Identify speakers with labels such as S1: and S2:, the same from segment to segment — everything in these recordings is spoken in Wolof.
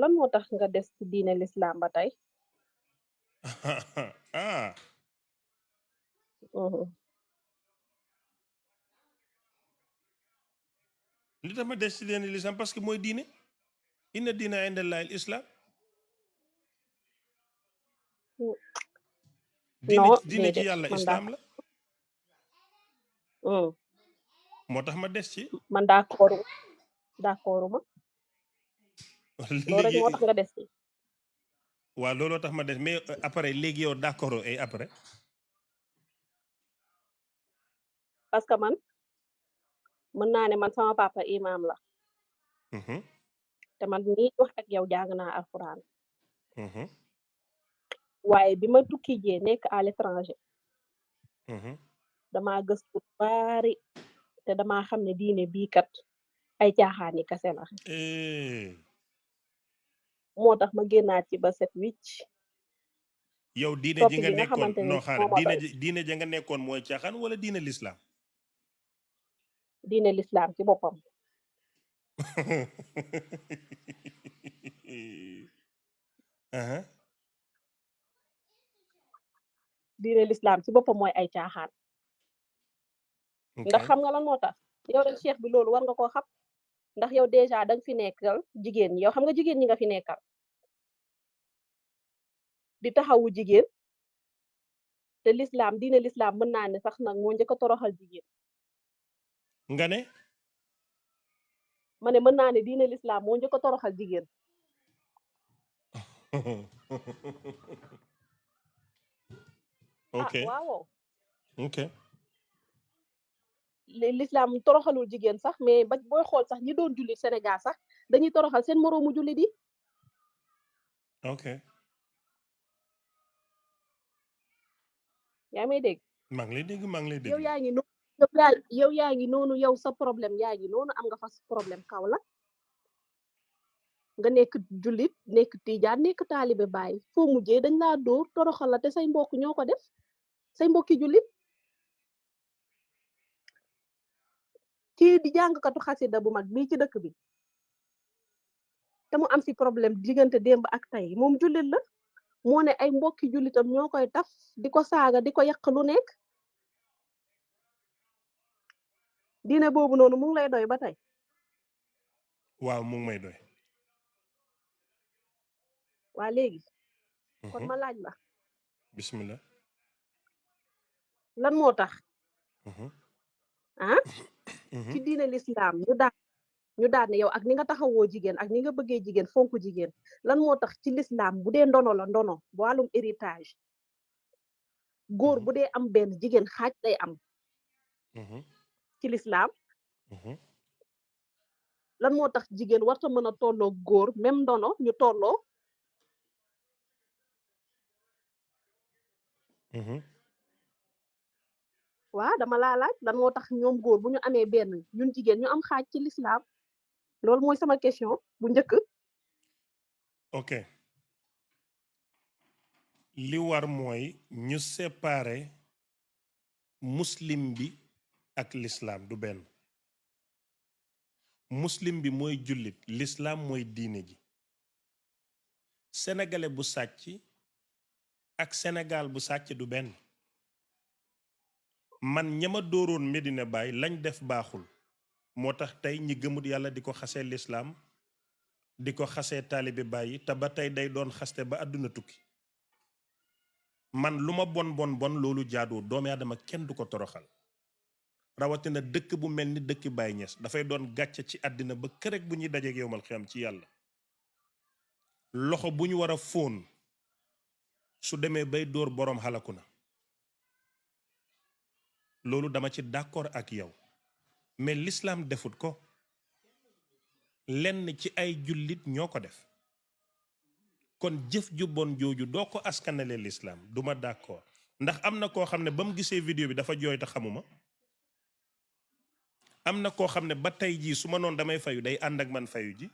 S1: lan moo tax nga des ci diine l'islam ba tey.
S2: ah
S1: Mhm.
S2: li tax ma des ci diine l'islam parce que mooy diine inna diina indallahi al islam diine
S1: non
S2: diine ci
S1: déedéet
S2: yàlla
S1: man
S2: islam
S1: d'accord.
S2: la
S1: Mm.
S2: moo tax ma des ci
S1: man d'accorduma loolu rek moo tax
S2: léegi
S1: nga des ci.
S2: waaw looloo tax ma des mais après léegi yow d'accord ay après
S1: parce que man mën naa ne man sama papa imam la
S2: Mhm,
S1: te man mii wax ak yow jàng naa alxuraan
S2: mhm,
S1: waaye bi ma tukki jee nekk à l'étranger
S2: mhm.
S1: damaa gëstu bari te damaa xam ne diine bii kat ay caaxaani kase la
S2: Eh,
S1: moo tax ma génnaat ci ba set wicc
S2: yow diine
S1: topp
S2: ji nga
S1: gi nga
S2: nekkoon
S1: xamante ne
S2: non xaaral
S1: moo ma doy
S2: diine ja nga nekkoon mooy caaxaan wala diine l'islam
S1: diine l'islam ci boppam
S2: Aha,
S1: diine l'islam ci boppam mooy ay caaxaan
S2: ok
S1: ndax xam nga lan moo tax yow rek cheikh bi loolu war nga koo xam ndax yow déjà da nga fi nekkal jigéen ñi yow xam nga jigéen ñi nga fi nekkal di taxawu jigéen te l'islam diine l'islam mën naa ne sax nag moo njëkk a toroxal jigéen
S2: nga ne
S1: ma ne mën naa ne diine l'islam moo njëkk a toroxal jigéen ah
S2: ok
S1: waaw
S2: ok
S1: l'islam toroxalul jigéen sax mais ba booy xool sax ñi doon jullit Sénégal sax dañuy toroxal seen moroomu jullit yi
S2: ok
S1: yaa may dégg
S2: maa ngi lay dégg maa ngi lay
S1: yow
S2: déglu
S1: yaa ngi noonu yow yaa ngi noonu yow sa problème yaa ngi noonu am nga fa problème kaw la nga nekk jullit nekk tijaan nekk taalibe bàyyi foo mujjee dañ laa dóor toroxal la te say mbokk ñoo ko def say mbokki jullit kii di jàngkatu xasida bu mag bii ci dëkk bi te mu am si problème diggante démb ak tey moom jullit la moo ne ay mbokki jullitam ñoo koy taf di ko saaga di ko yàq lu nekk diine boobu noonu mu ngi lay doy ba tey
S2: waaw mu ngi may doy
S1: waa léegi kon
S2: Mhm,
S1: ma laaj la
S2: bismillah
S1: lan moo tax
S2: Mhm,
S1: ah
S2: mhm,
S1: ci diine l'islam ñu daal ne yow ak ni nga taxawoo jigéen ak ni nga bëggee jigéen fonk jigéen lan moo tax ci l'islam bu dee ndono la ndono wàllum héritage góor
S2: mhm,
S1: bu dee am benn jigéen xaaj day am
S2: mhm,
S1: ci l'islam
S2: mhm,
S1: lan moo tax jigéen warta mën a tolloo góor même ndono ñu tolloo
S2: mhm.
S1: waa dama laa laaj lan moo tax ñoom góor bu ñu amee benn ñun jigéen ñu am xaaj ci l'islam loolu mooy sama question bu njëkk
S2: ok li war mooy ñu séparer muslim bi ak l'islam du benn muslim bi mooy jullit l'islam mooy diine ji sénégalais bu sàcc ak Sénégal bu sàcc du benn man ñama dooroon Medina Baye lañ def baaxul moo tax tey ñi gëmut yàlla di ko xasee l'islam di ko xasee taalibe Baye te ba tey day doon xaste ba àdduna tukki man lu ma bon bon bon loolu jaaduwul doomi aadama kenn du ko toroxal rawatina dëkk bu mel ni dëkk Baye Niass dafay doon gàcce ci àddina ba kërek bu ñuy dajeeg yowmal xiyam ci yàlla loxo bu ñu war a fóon su demee bay dóor boroom xalaku na loolu dama ci d'accord ak yow mais l'islam defut ko lenn ci ay jullit ñoo ko def kon jëf ju bon jooju doo ko askanale l'islam duma d'accord ndax am na koo xam ne ba mu gisee vidéo bi dafa jooy te xamuma am na koo xam ne ba tey jii su ma noon damay fayu day ànd ak man fayu ji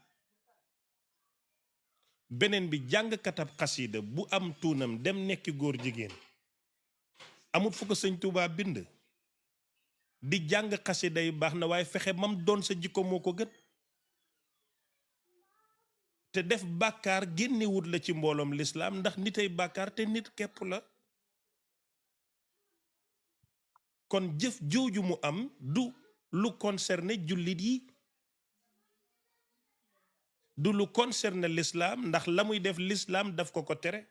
S2: beneen bi jàngkatab xasiida bu am tuunam dem nekki góor jigéen amut fu ko sëñ Tuubaa bind di jàng xasida yu baax na waaye fexe mam doon sa jikko moo ko gën te def bàkkaar génnewut la ci mbooloom lislaam ndax nitay bàkkaar te nit képp la. kon jëf jooju mu am du lu concerné jullit yi, du lu concerné l'islam ndax la muy def l'islam daf ko ko tere.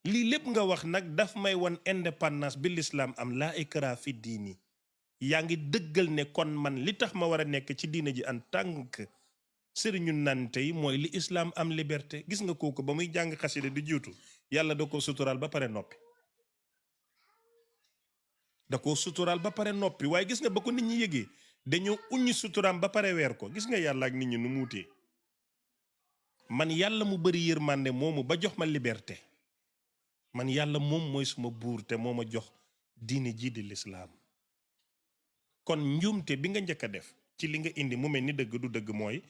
S2: lii lépp nga wax nag daf may won indépendance bi l'islam am laa ikra fi diini. yaa ngi dëggal ne kon man li tax ma war a nekk ci diine ji en tant que sëriñu nante yi mooy li islam am liberté. gis nga kooku ba muy jàng xasida di jiitu yàlla da ko suturaal ba pare noppi. da ko suturaal ba pare noppi waaye gis nga ba ko nit ñi yëgee dañoo uññi suturaam ba pare weer ko. gis nga yàlla ak nit ñi nu muutee. man yàlla mu bari yërmande moomu ba jox ma liberté, man yàlla moom mooy suma buur te moo ma jox diine ji di lislaam. kon njuumte bi nga njëkk a def ci li nga indi mu mel ni dëgg du dëgg mooy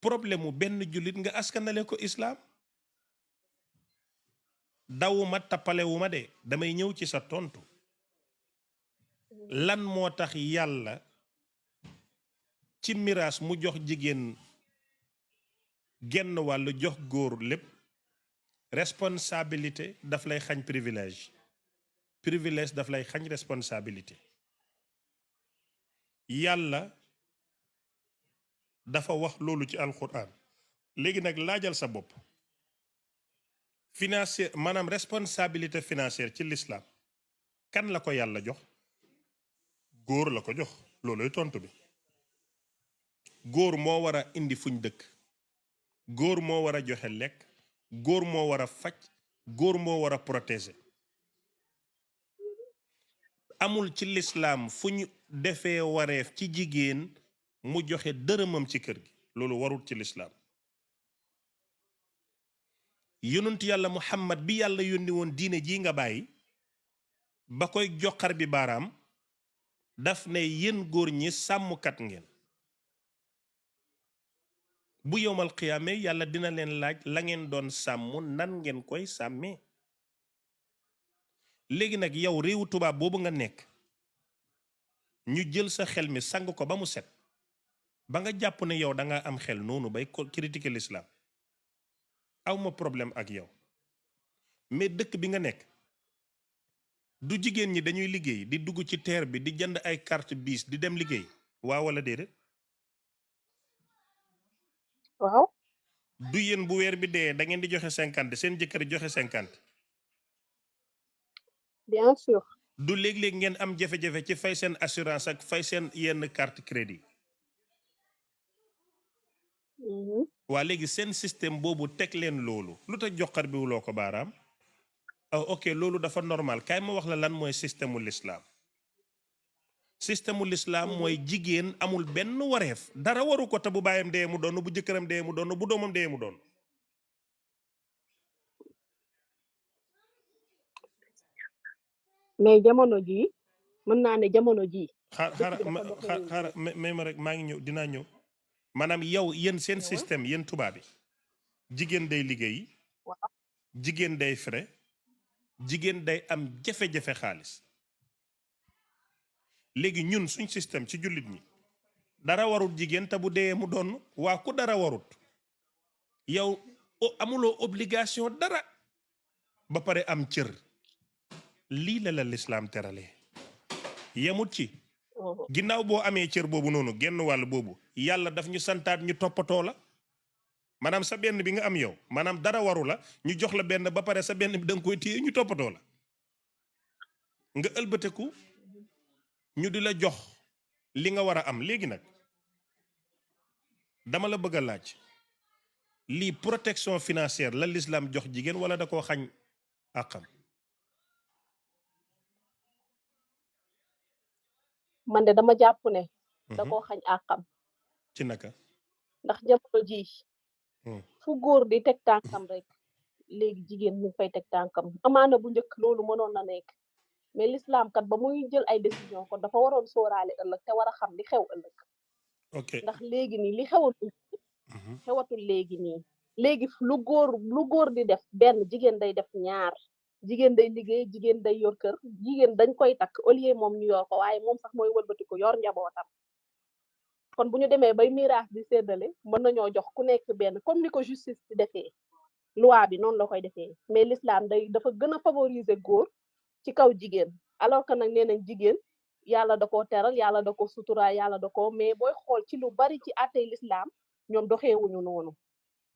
S2: problème mu benn jullit nga askanale ko islaam. dawuma tappalewuma de damay ñëw ci sa tontu. lan moo tax yàlla ci miraas mu jox jigéen genn wàllu jox góor lépp? responsabilité daf lay xañ privilège, privilège daf lay xañ responsabilité. yàlla dafa wax loolu ci alquran. léegi nag laajal sa bopp financier maanaam responsabilité financière ci l'islam kan la ko yàlla jox? góor la ko jox. looluy tontu bi. góor moo war a indi fuñ dëkk, góor moo war a joxe lekk, góor moo war a faj, góor moo war a protéger. amul ci lislaam fu ñu defee wareef ci jigéen mu joxe dërëmam ci kër gi. loolu warul ci lislaam. yonent yàlla muhammad bi yàlla yónni woon diine ji nga bàyyi ba koy joxar bi baaraam daf ne yéen góor ñi sàmmkat ngeen. bu yowmal qiyaame yàlla dina leen laaj la ngeen doon sàmm nan ngeen koy sàmmee. léegi nag yow réewu tubaab boobu nga nekk ñu jël sa xel mi sang ko ba mu set ba nga jàpp ne yow da nga am xel noonu bay ko critiquer l'islam. awma problème ak yow mais dëkk bi nga nekk du jigéen ñi dañuy liggéey di dugg ci terre bi di jënd ay carte bis di dem liggéey waaw wala déedéet?
S1: waaw.
S2: du yéen bu weer bi dee da ngeen di joxe 50 seen jëkkër joxe 50?
S1: bien sûr.
S2: du léeg-léeg ngeen am jafe-jafe ci fay seen assurance ak fay seen yenn carte crédit? waa léegi seen système boobu teg leen loolu lu tax joxar bi wuloo ko baaraam? ok loolu dafa normal. kaay ma wax la lan mooy système u l'islam. système u l'islam mooy jigéen amul benn wareef dara waru ko te bu baayam dee mu doon, bu jëkkëram dee mu doon, bu doomam dee mu doon.
S1: mais jamono jii mën naa ne jamono jii.
S2: xaar may ma rek maa ngi ñëw dinaa ñëw. maanaam yow yéen seen système yéen tubaab bi jigéen day liggéey, jigéen day frais, jigéen day am jafe-jafe xaalis. léegi ñun suñ système ci jullit ñi dara warut jigéen te bu dee mu doon. waa ku dara warut yow amuloo obligation dara ba pare am cër. lii la lislaam terale yemut ci. ginnaaw boo amee cër boobu noonu genn wàll boobu yàlla daf ñu santaat ñu toppatoo la. maanaam sa benn bi nga am yow maanaam dara waru la ñu jox la benn ba pare sa benn bi da nga koy téye ñu toppatoo la. nga ëlbateku ñu di la jox li nga war a am. léegi nag dama la bëgg a laaj lii protection financière la l'islam jox jigéen wala da koo xañ àqam?
S1: man de dama jàpp ne da koo xañ àqam.
S2: ci naka?
S1: ndax jamono ji fu góor di teg tànkam rek léegi jigéen mu fay teg tànkam. amaana bu njëkk loolu mënoon na nekk mais l'islam kat ba muy jël ay décision kon dafa waroon sóoraale ëllëg te war a xam li xew ëllëg.
S2: ok
S1: ndax léegi nii li xewatul léegi nii. léegi lu góor di def benn jigéen day def ñaar. jigéen day liggéey, jigéen day yor kër, jigéen dañ koy takk au lieu moom ñu yor ko waaye moom sax mooy wëlbati ko yor njabootam. kon bu ñu demee bay miraas di séddale mën nañoo jox ku nekk benn comme ni ko justice di defee loi bi noonu la koy defee mais l'islam dafa gën a favoriser góor ci kaw jigéen alors que nag nee nañ jigéen yàlla da koo teral yàlla da ko sutura yàlla da ko mais booy xool ci lu bari ci àttey l'islam ñoom doxeewuñu noonu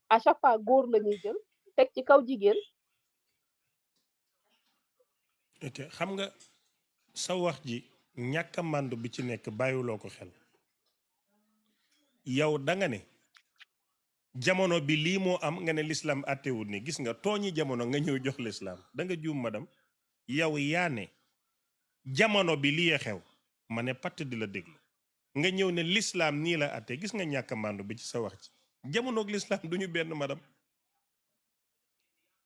S1: à chaque fois góor la ñuy jël teg ci kaw jigéen.
S2: ok xam nga sa wax ji ñàkk a màndu bi ci nekk bàyyiwuloo ko xel yow da nga ne jamono bi lii moo am nga ne l'islam àttewul ni gis nga tooñi jamono nga ñëw jox l'islam da nga juum madam yow yaa ne jamono bi lii xew ma ne patt di la déglu nga ñëw ne l'islam nii la àtte gis nga ñàkk a màndu bi ci sa wax ci jamonoog l'islam duñu benn madam.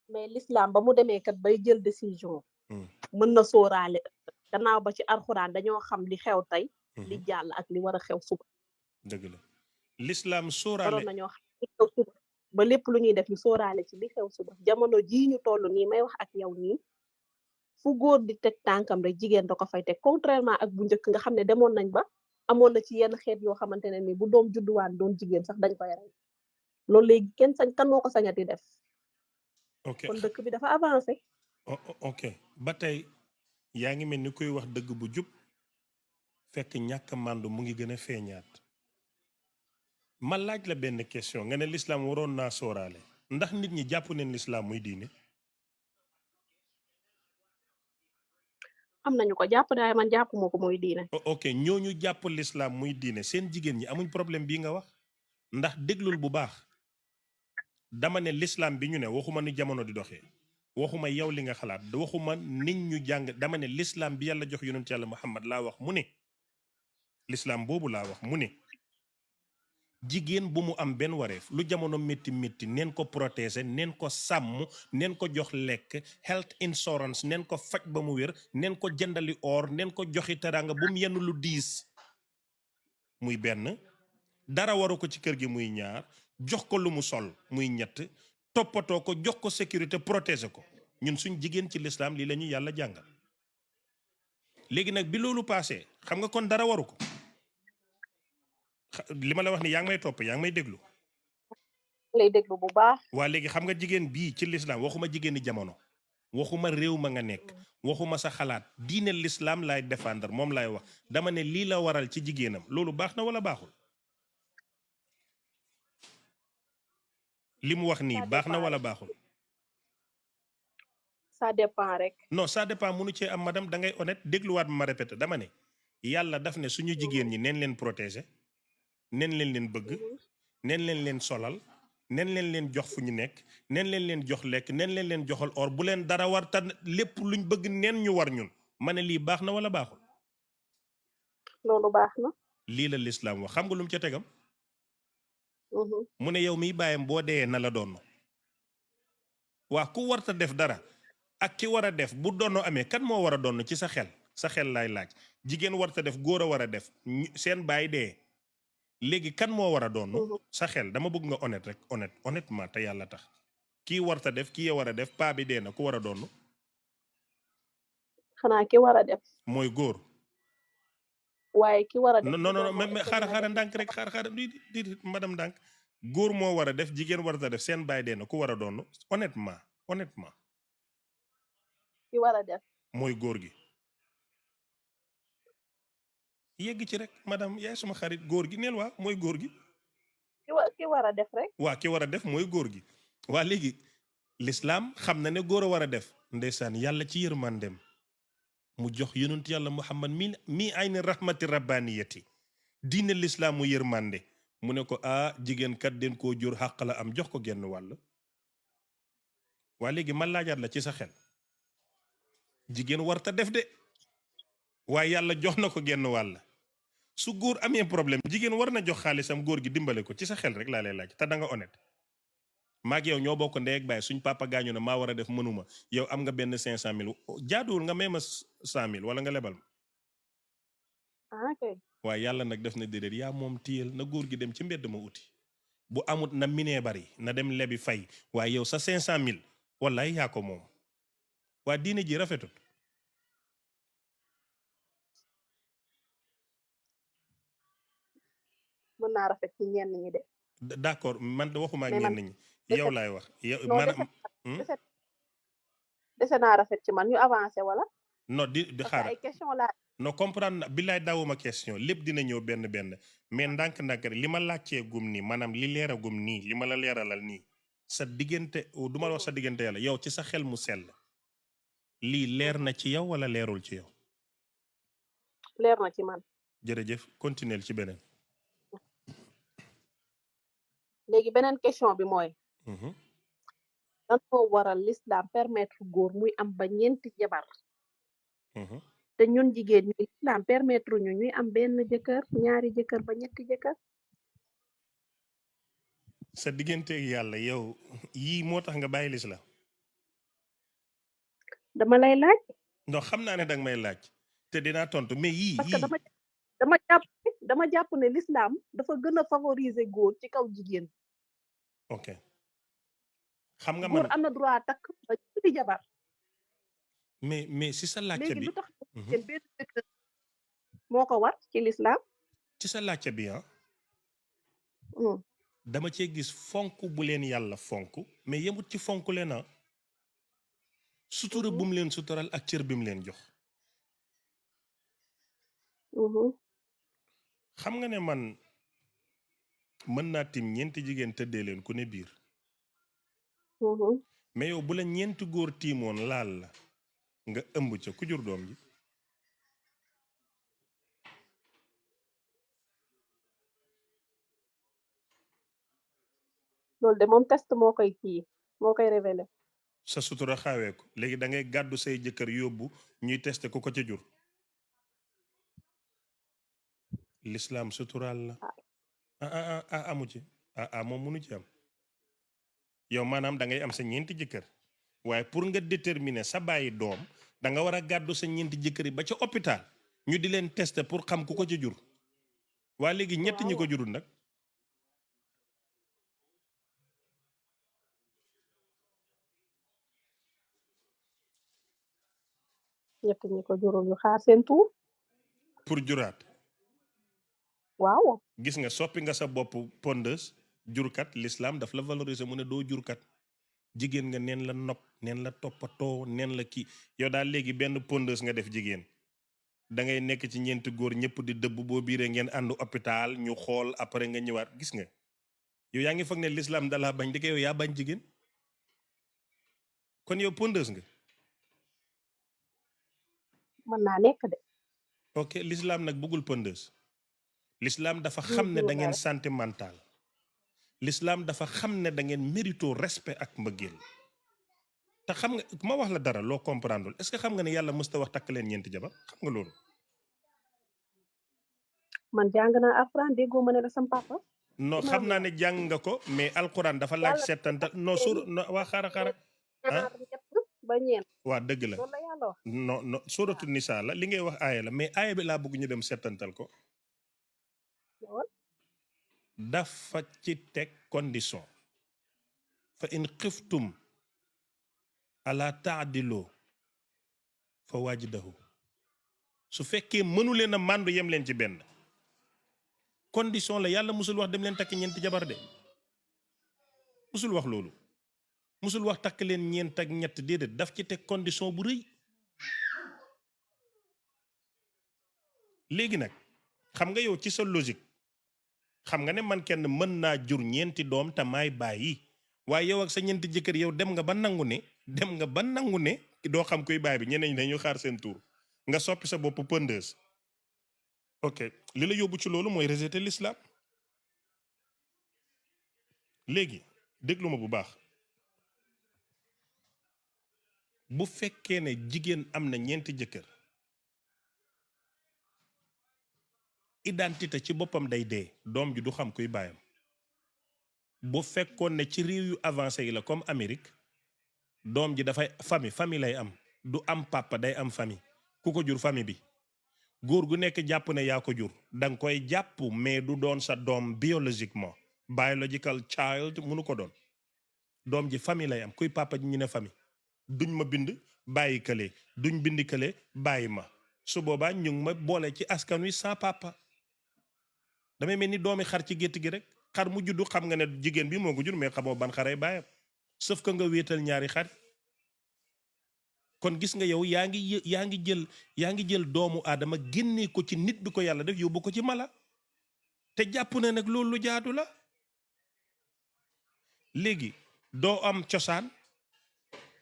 S1: mais l'islam ba mu demee kat bay jël décision mën na sóoraale gannaaw ba ci alxuraan dañoo xam li xew tey li jàll ak li war a xew suba.
S2: dëgg la l'islam sóoraale
S1: waroon nañoo xam li xew suba ba lépp lu ñuy def ñu sóoraale ci li xew suba jamono jii ñu toll nii may wax ak yow nii fu góor di teg tànkam rek jigéen da ko fay teg contrairement ak bu njëkk nga xam ne demoon nañ ba amoon na ci yenn xeet yoo xamante ne ni bu doom judduwaan doon jigéen sax dañ koy rey loolu léegi kenn sañ kan moo ko sañati def.
S2: ok
S1: kon dëkk bi dafa avancé.
S2: ok ba tey yaa ngi mel ni kuy wax dëgg bu jub fekk ñàkk màndu mu ngi gën a feeñaat ma laaj la benn question nga ne l'islam waroon naa sóoraale ndax nit ñi jàpp neen l'islam muy diine.
S1: am nañu ko jàpp daay man jàppuma ko muy diine.
S2: ok ñooñu jàpp l'islam muy diine seen jigéen ñi amuñ problème bii nga wax ndax déglul bu baax dama ne l'islam bi ñu ne waxuma ni jamono di doxee waxuma yow li nga xalaat waxuma nit ñu jàng dama ne l'islam bi yàlla jox yonent yàlla Muhammad laa wax mu ne l'islam boobu laa wax mu ne jigéen bu mu am benn wareef lu jamono métti métti neen ko protéger neen ko sàmm neen ko jox lekk health insurance neen ko faj ba mu wér neen ko jëndali or neen ko joxi teraanga bu mu yenn lu diis muy benn dara waru ko ci kër gi muy ñaar jox ko lu mu sol muy ñett toppatoo ko jox ko sécurité protéger ko ñun suñ jigéen ci l'islam lii la ñu yàlla jàngal léegi nag bi loolu passé xam nga kon dara waru ko li ma la wax ni yaa ngi may topp yaa ngi may déglu.
S1: lay déglu bu baax.
S2: waa léegi xam nga jigéen bii ci l'islam waxuma jigéeni jamono waxuma réew ma nga nekk waxuma sa xalaat diine l'islam laay défendre moom laay wax dama ne lii la waral ci jigéenam loolu baax na wala baaxul. li mu wax nii baax na wala baaxul.
S1: ça dépend rek.
S2: non ça dépend mënu cee am madame da ngay honnête dégluwaat ma répété dama ne yàlla daf ne suñu jigéen ñi neen leen protéger neen leen bëgg neen leen solal neen leen jox fu ñu nekk neen leen jox lekk neen leen joxal or bu leen dara war ta lépp luñ bëgg neen ñu war ñun ma ne lii baax na wala baaxul.
S1: loolu baax na.
S2: lii la l'islam wax xam nga lu mu ca tegam. mu ne yow miy bàyyam boo dee na la doon waa ku warta def dara ak ki war a def bu doonoo amee kan moo war a doon ci sa xel laay laaj jigéen warta def góor a war a def seen baay dee léegi kan moo war a doon sa xel dama bëgg nga honnête rek honnêtement te yàlla tax kii warta def kii war a def paa bi dee na ku war a doon.
S1: xanaa ki war a def.
S2: mooy góor.
S1: waaye ki war a def.
S2: non mais xaaral ndànk rek xaaral di madame ndànk góor moo war a def jigéen warta def seen baay dee na ku war a doon honnêtement.
S1: ki war a def.
S2: mooy góor gi. yegg ci rek madame yaay suma xarit góor gi neel waa mooy góor gi.
S1: ki war a def rek.
S2: waa ki war a def mooy góor gi. waa léegi l'islam xam na ne góor a war a def ndeysaan yàlla ci yërmandem mu jox yonent yàlla Muhammad mi ayni rahmati rabbaniyati diine l'islam mu yërmande mu ne ko jigéen kat den koo jur xàq la am jox ko genn wàll. waa léegi ma laajaat la ci sa xel jigéen warta def de waaye yàlla jox na ko genn wàll su góor amee problème jigéen war na jox xaalisam góor gi dimbale ko ci sa xel rek laa lay laaj te da nga honnête maag yow ñoo bokk ndey ak baay suñ papa gaañu na maa war a def mënuma yow am nga benn 500000 jaaduwul nga may ma 100000 wala nga lebal ma.
S1: ok.
S2: waaye yàlla nag def na déedéet yaa moom téyel na góor gi dem ci mbedd ma uti bu amut na minee bari na dem lebi fay waaye yow sa 500000 wallaay yaa ko moom waa diine ji rafetut.
S1: mën naa rafet ci ñenn ñi de
S2: d'accord man de waxuma ak
S1: mais man
S2: ñenn ñi
S1: dese
S2: yow laay wax yow
S1: non dese
S2: maanaam
S1: dese dese naa rafet ci man ñu avancé wala
S2: non di
S1: parce que
S2: xaar
S1: ay question laa
S2: non comprendre na billaay daawuma question lépp dina ñëw benn benn mais ndànk-ndànk rek li ma laajtee gum nii maanaam li leeragum nii li ma la leeralal nii sa diggante du ma la wax sa diggante yàlla yow ci sa xel mu sell lii leer na ci yow wala leerul ci yow
S1: leer na ci man
S2: jërëjëf continuer ci beneen.
S1: léegi beneen question bi mooy
S2: Mhm.
S1: lan moo waral l'islam permettre góor muy am ba ñeenti jabar
S2: Mhm.
S1: te ñun jigéen ñi l'islam permettre ñu ñuy am benn jëkkër ñaari jëkkër ba ñetti jëkkër
S2: sa digganteeg yàlla yow yii moo tax nga bàyyi lislaam
S1: dama lay laaj
S2: non xam naa ne danga may laaj te dinaa tontu mais yii
S1: parce que
S2: yii
S1: dama jàpp ne l'islam dafa gën a favoriser góor ci kaw jigéen
S2: ok xam nga
S1: góor
S2: man
S1: am na droit takk ba ñetti jabar
S2: mais si sa laajte
S1: léegi
S2: bi
S1: lu tax
S2: Mhm.
S1: jigéen benn jëkkër moo ko war ci l'islam
S2: ci sa laajte bi
S1: Hmm.
S2: dama cee gis fonk bu leen yàlla fonk mais yemut ci fonk leen sutura bu mu leen sutural ak cër bi mu leen jox
S1: Mhm.
S2: xam nga ne man mën naa tim ñeenti jigéen tëddee leen ku ne biir
S1: Mhm.
S2: mais yow bu la ñeenti góor tiimoon laal la nga ëmb ca ku jur doom ji
S1: loolu de moom test moo koy kii moo koy révélé
S2: sa sutura xawee ko léegi da ngay gàddu say jëkkër yóbbu ñuy testé ku ko ca jur l'islam suturaal la amu ci moom munu ci am yow maanaam da ngay am sa ñeenti jëkkër waaye pour nga déterminer sa bàyyi doom da nga war a gàddu sa ñeenti jëkkër yi ba ca hôpital ñu di leen testé pour xam ku ko ca jur waa léegi ñett ñi ko jurul nag
S1: ñett ñi ko jurul ñu xaar seen tuur
S2: pour juraat
S1: waaw
S2: gis nga soppi nga sa bopp pondeuse jurkat l'islam daf la valoriser mu ne doo jurkat jigéen nga neen la nopp neen la toppatoo neen la kii yow daal léegi benn pondeuse nga def jigéen da ngay nekk ci ñeenti góor ñëpp di dëbb boo biiree ngeen àndu hôpital ñu xool après nga ñëwaat gis nga yow yaa ngi foog ne l'islam dalaa bañ di ko yow yaa bañ jigéen kon yow pondeuse nga
S1: mën naa nekk de
S2: ok l'islam nag bëggul pondeuse l'islam dafa xam ne da ngeen sentimental l'islam dafa xam ne da ngeen mérito respect ak mbëggeel te xam nga ma wax la dara loo comprendre est-ce que xam nga ne yàlla mësta wax takk leen ñeenti jabar xam nga loolu
S1: man jàng naa alxuraan déggoo ma ne la sam papa
S2: non xam naa ne jàng nga ko mais alquran dafa laaj settantal non sur waa xara
S1: ñaar ñett ba ñeent
S2: waa dëgg la
S1: loolu la yàlla wax
S2: non suratu nisa la li ngay wax aaya la mais aaya bi laa bëgg ñu dem settantal ko
S1: lool
S2: dafa ci teg condition fa in xiftum ala taadiloo fa waajidahu su fekkee mënu leen a màndu yem leen ci benn condition la yàlla musul wax dem leen takk ñeenti jabar de musul wax loolu musul wax takk leen ñeent ak ñett déedéet daf ci teg condition bu rëy léegi nag xam nga yow ci sa logique xam nga ne man kenn mën naa jur ñeenti doom te maay bàyyi waaye yow ak sa ñeenti jëkkër yow dem nga ba nangu ne doo xam kuy baay bi ñeneen ñi dañu xaar seen tour nga soppi sa bopp pondeuse ok li la yóbbu ci loolu mooy rejeter l'islam léegi déglu ma bu baax bu fekkee ne jigéen am na ñeenti jëkkër identité ci boppam day dee doom ji du xam kuy baayam bu fekkoon ne ci réew yu avancé yi la comme Amérique doom ji dafay famille lay am du am papa day am famille ku ko jur famille bi góor gu nekk jàpp ne yaa ko jur danga koy jàpp mais du doon sa doom biologiquement biological child mënu ko doon doom ji famille lay am kuy papa ji ñu ne famille duñ ma bind bàyyi kële duñ bind kële bàyyi ma su boobaa ñu ngi ma boole ci askan wi sans papa damay mel ni doomi xar ci gétt gi rek xar mu juddu xam nga ne jigéen bi moo ko jur mais xamoo ban xaray baayam sauf que nga wéetal ñaari xar kon gis nga yow yaa ngi jël doomu aadama génnee ko ci nit bi ko yàlla def yóbbu ko ci mala te jàpp na nag loolu lu jaadu la léegi doo am cosaan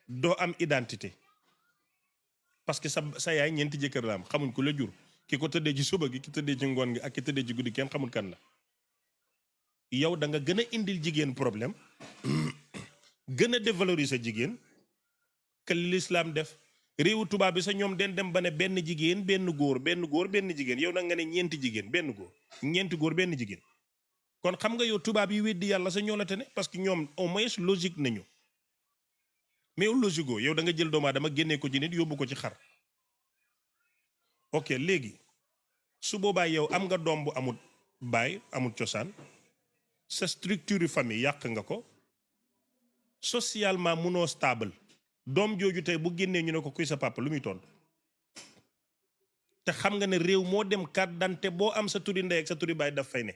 S2: doo am identité parce que sa yaay ñeenti jëkkër la am xamuñ ko la jur ki ko tëddee ci suba gi ki tëddee ci ngoon gi ak ki tëddee ci guddi kenn xamul kan la yow da nga gën a indil jigéen problème gën a dévaloriser jigéen que l'islam def réewu tubaab bi sa ñoom den dem ba ne benn jigéen benn góor benn jigéen yow nag nga ne ñeenti jigéen benn góor ñeenti góor benn jigéen kon xam nga yow tubaab yi weddi yàlla sa ñoo la te ne parce que ñoom au moins logique nañu mais yow logique oo yow da nga jël doomu aadama génnee ko ci nit yóbbu ko ci xar ok léegi su boobaa yow am nga doom bu amul baay amul cosaan sa structure famille yàq nga ko socialement munoo stable doom jooju tey bu génnee ñu ne ko kuy sa papa lu muy tontu te xam nga ne réew moo dem carte d'identité boo am sa turi ndey ak sa turi baay daf fay ne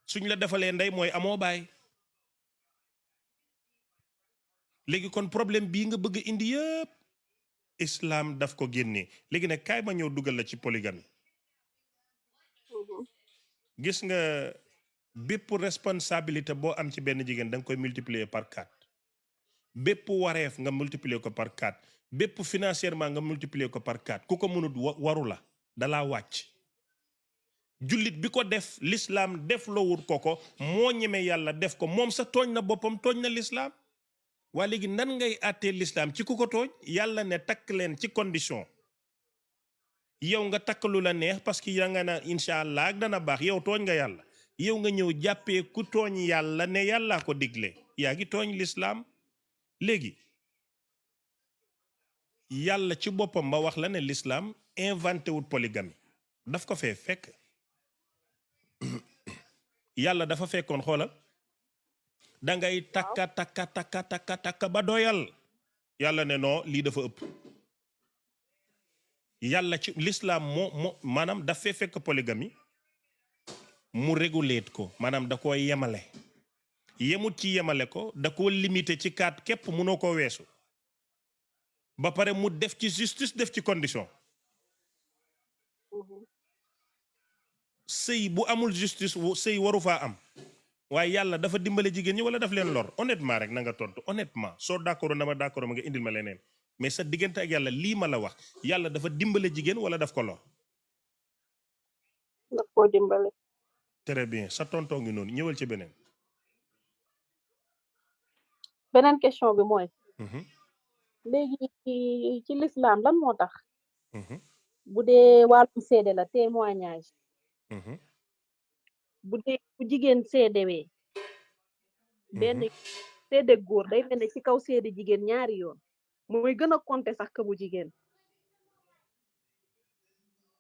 S2: suñ la defalee ndey mooy amoo baay léegi kon problème bii nga bëgg indi yëpp islam daf ko génnee léegi nag kaay ma ñëw dugal la ci polygamie gis nga bépp responsabilité boo am ci benn jigéen da nga koy multiplier par 4 bépp wareef nga multiplier ko par 4 bépp financièrement nga multiplier ko par 4 ku ko mënut waru la dalaa wàcc jullit bi ko def l'islam def loowut ko moo ñeme yàlla def ko moom sa tooñ na boppam tooñ na l'islam waa léegi nan ngay àttee l'islam ci ku ko tooñ yàlla ne takk leen ci condition yow nga takk lu la neex parce que ya nga na incha allah ak dana baax yow tooñ nga yàlla yow nga ñëw jàppee ku tooñ yàlla ne yàllaa ko digle yaa ngi tooñ l'islam léegi yàlla ci boppam ba wax la ne l'islam inventé wut polygamie daf ko fee fekk yàlla dafa fekkoon xoolal da ngay takka ba doyal yàlla ne non lii dafa ëpp yàlla ci l'islam moo maanaam daf fee fekk polygamie mu réguler ko maanaam da koo yemale yemut ci yemale ko da koo limité ci 4 képp mënoo ko weesu ba pare mu def ci justice def ci condition sëy bu amul justice sëy waru faa am waaye yàlla dafa dimbale jigéen ñi wala daf leen lor honnêtement rek na nga tontu honnêtement soo d'accord na ma d'accord ma nga indil ma leneen mais sa diggante ak yàlla lii ma la wax yàlla dafa dimbale jigéen wala daf ko lor.
S1: daf koo dimbale.
S2: très bien sa tontoo ngi noonu ñëwal ci beneen.
S1: beneen question bi mooy. léegi ci l'islam lan moo tax. bu dee wàllum seede la témoignage. bu dee bu jigéen seedewee. benn seede góor day mel ne ci kaw seede jigéen ñaari yoon. mooy gën a compter sax que bu jigéen.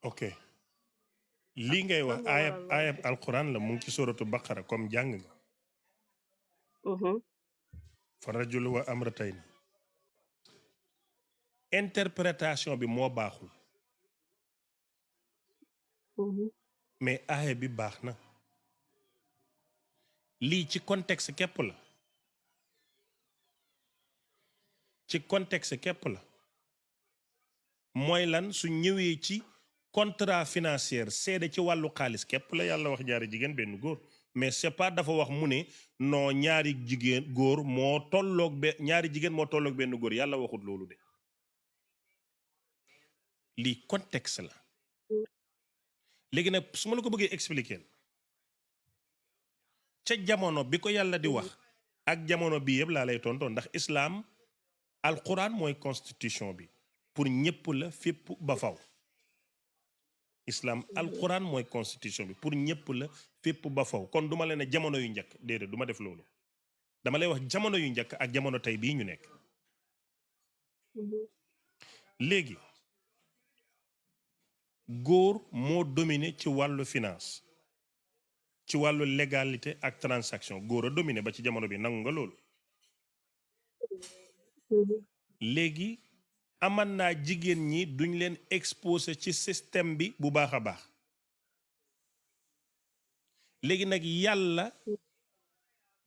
S2: ok lii ngay wax ayab alquran la mu ngi ci suratu baqara comme jàng nga. fa rajul wa amratayn interprétation bi moo baaxul. mais aaya bi baax na. lii ci contexte képp la. ci contexte képp la. mooy lan su ñëwee ci contrat financier seede ci wàllu xaalis képp la yàlla wax ñaari jigéen benn góor mais c'est pas dafa wax mu ne non ñaari jigéen góor moo tolloog ñaari jigéen moo tolloog benn góor yàlla waxut loolu de lii contexte la. léegi nag su ma la ko bëggee expliquer ca jamono bi ko yàlla di wax ak jamono bii yëpp laa lay tontoon ndax islam alquran mooy constitution bi pour ñëpp la fépp ba faw. islam alquran mooy constitution bi pour ñëpp la fépp ba faw kon duma la ne jamono yu njëkk déedéet duma def loolu dama lay wax jamono yu njëkk ak jamono tey bii ñu nekk. léegi góor moo dominé ci wàllu finance ci wàllu légalité ak transaction góor a dominé ba ci jamono bi nangu nga loolu. léegi aman naa jigéen ñi duñ leen exposé ci système bi bu baax a baax léegi nag yàlla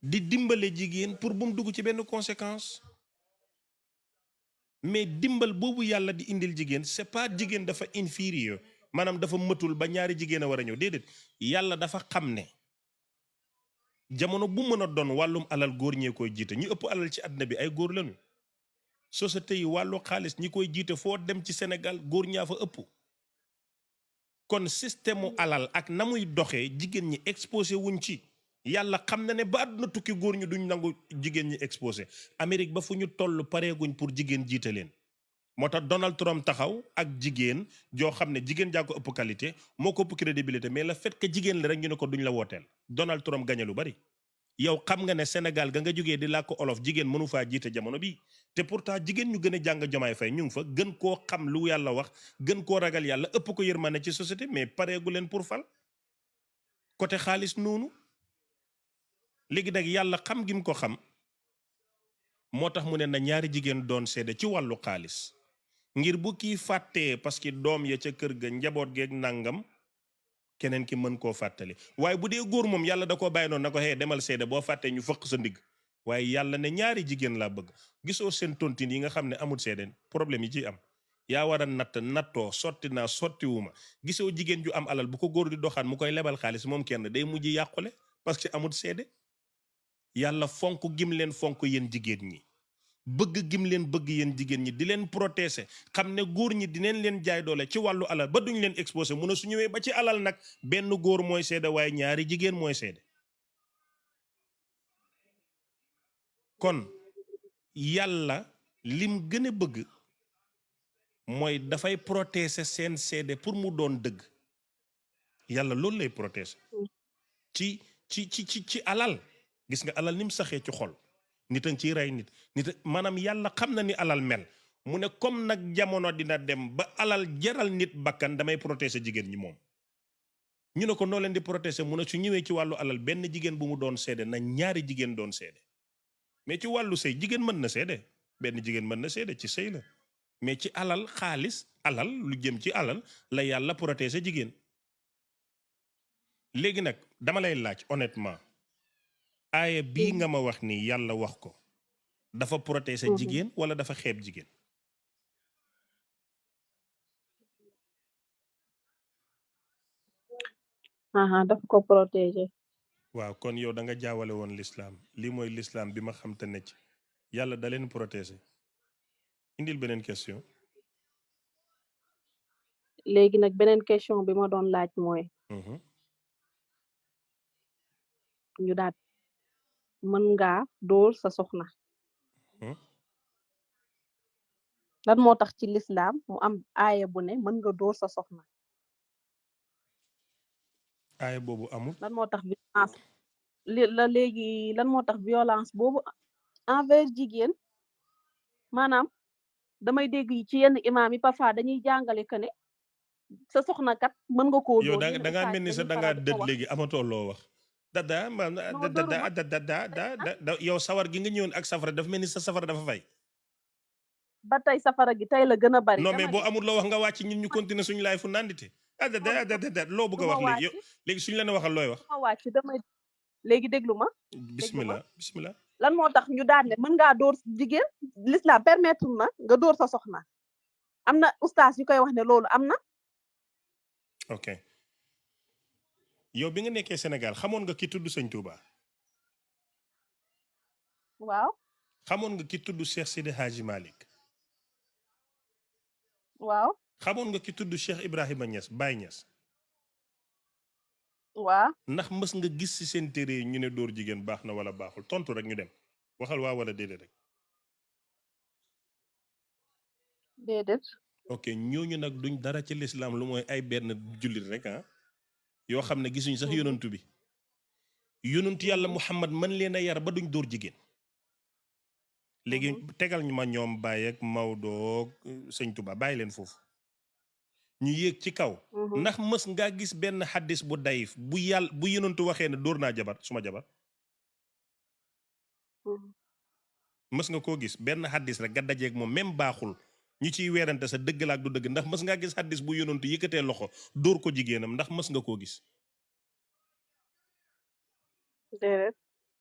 S2: di dimbale jigéen pour bu mu dugg ci benn conséquence mais dimbal boobu yàlla di indil jigéen c'est pas jigéen dafa inférieur maanaam dafa mëtul ba ñaari jigéen a war a ñëw déedéet yàlla dafa xam ne jamono bu mën a doon wàllum alal góor ñee koy jiite ñu ëpp alal ci àddina bi ay góor lañu société yi wàllu xaalis ñi koy jiite foo dem ci Sénégal góor ñaa fa ëpp kon système mu alal ak na muy doxee jigéen ñi exposé wuñ ci yàlla xam na ne ba àdduna tukki góor ñu duñ nangu jigéen ñi exposé Amérique ba fu ñu toll pareeguñ pour jigéen jiite leen moo tax Donald Trump taxaw ak jigéen joo xam ne jigéen jaa ko ëpp qualité moo ko ëpp crédibilité mais le fait que jigéen la rek ñu ne ko duñ la wooteel Donald Trump gañe lu bari yow xam nga ne Sénégal ga nga jógee di làkk olof jigéen mënu faa jiite jamono bii te pourtant jigéen ñu gën a jàng Jomaay Fay ñu ngi fa gën koo xam lu yàlla wax gën koo ragal yàlla ëpp ko yërmande ci société mais pareegu leen pour fal côté xaalis noonu léegi nag yàlla xam gi mu ko xam moo tax mu ne na ñaari jigéen doon seede ci wàllu xaalis ngir bu kii fàttee parce que doom ya ca kër ga njaboot geeg nangam keneen ki mën koo fàttali waaye bu dee góor moom yàlla da koo bàyyi noonu na ko xee demal seede boo fàttee ñu fëq sa ndigg waaye yàlla ne ñaari jigéen laa bëgg gisoo seen tontine yi nga xam ne amul seede problème yi ciy am yaa war a nattoo sotti naa sottiwuma gisoo jigéen ju am alal bu ko góor di doxaan mu koy lebal xaalis moom kenn day mujj yàqule parce que amul seede yàlla fonk gim leen fonk yéen jigéen ñi bëgg gim leen bëgg yéen jigéen ñi di leen protéger xam ne góor ñi dineen leen jaay doole ci wàllu alal ba duñ leen exposé mun a su ñëwee ba ci alal nag benn góor mooy seede waaye ñaari jigéen mooy seede kon yàlla lim gën a bëgg mooy dafay protéger seen seede pour mu doon dëgg yàlla loolu lay protéger ci alal gis nga alal ni mu saxee ci xol nit a ngi ciy rey nit maanaam yàlla xam na ni alal mel mu ne comme nag jamono dina dem ba alal jaral nit bakkan damay protéger jigéen ñi moom ñu ne ko noo leen di protéger mu ne su ñëwee ci wàllu alal benn jigéen bu mu doon seede na ñaari jigéen doon seede mais ci wàllu sëy jigéen mën na seede benn jigéen mën na seede ci sëy la mais ci alal xaalis alal lu jëm ci alal la yàlla protéger jigéen léegi nag dama lay laaj honnêtement aaya bii nga ma wax ni yàlla wax ko dafa protéger jigéen wala dafa xeeb jigéen
S1: dafa ko protéger
S2: waaw kon yow da nga jaawale woon l'islam lii mooy l'islam bi ma xam te ne ci yàlla da leen protéger indil beneen question
S1: léegi nag beneen question bi ma doon laaj mooy ñu daal mën ngaa dóor sa soxna lan moo tax ci l'islam mu am aaya bu ne mën nga dóor sa soxna
S2: aaya boobu amul
S1: lan moo tax violence léegi lan moo tax violence boobu envers jigéen maanaam damay dégg ci yenn imaam yi parfois dañuy jàngale que ne sa soxna kat mën nga koo
S2: yow
S1: dóor
S2: da ngaa mel ni sa da ngaa dëdd léegi amatoo loo wax yow sawar gi nga ñëwoon ak safara dafa mel ni sa safara dafa fay
S1: ba tey safara gi tey la gën a bari
S2: non mais boo amul loo wax nga wàcc ñun ñu continuer suñu laay fu nandite loo bëgg a wax léegi yow léegi suñu leen waxal looy wax
S1: ma wàcc damay léegi déglu ma
S2: bismillah
S1: lan moo tax ñu daan ne mën ngaa dóor jigéen l'islam permettre na nga dóor sa soxna am na ustaas yu koy wax ne loolu am na
S2: ok yow bi nga nekkee Sénégal xamoon nga ki tudd Sëñ Touba
S1: waaw
S2: xamoon nga ki tudd Cheikh Sidi Hadji Malick
S1: waaw
S2: xamoon nga ki tudd Cheikh Ibrahima Niass Baye Niass
S1: waaw
S2: ndax mës nga gis ci seen téere yi ñu ne dóor jigéen baax na wala baaxul tontu rek ñu dem waxal waa wala déedéet rek
S1: déedéet
S2: ok ñooñu nag duñ dara ci l'islam lu mooy ay benn jullit rek yoo xam ne gisuñ sax yonantu bi yonantu yàlla Muhammad mën leen a yar ba duñ dóor jigéen léegi tegal ñu ma ñoom Baye ak Maodo Sëñ Tuba bàyyi leen foofu ñu yéeg ci kaw ndax mës ngaa gis benn xaddis bu dayif bu yonantu waxee ne dóor naa jabar suma jabar mës nga koo gis benn xaddis rek nga dajeeg moom même baaxul ñu ciy weerante sa dëgg la ak du dëgg ndax mës ngaa gis xaddis bu yonantu yëkkatee loxo dóor ko jigéenam ndax mës nga koo gis
S1: déedéet.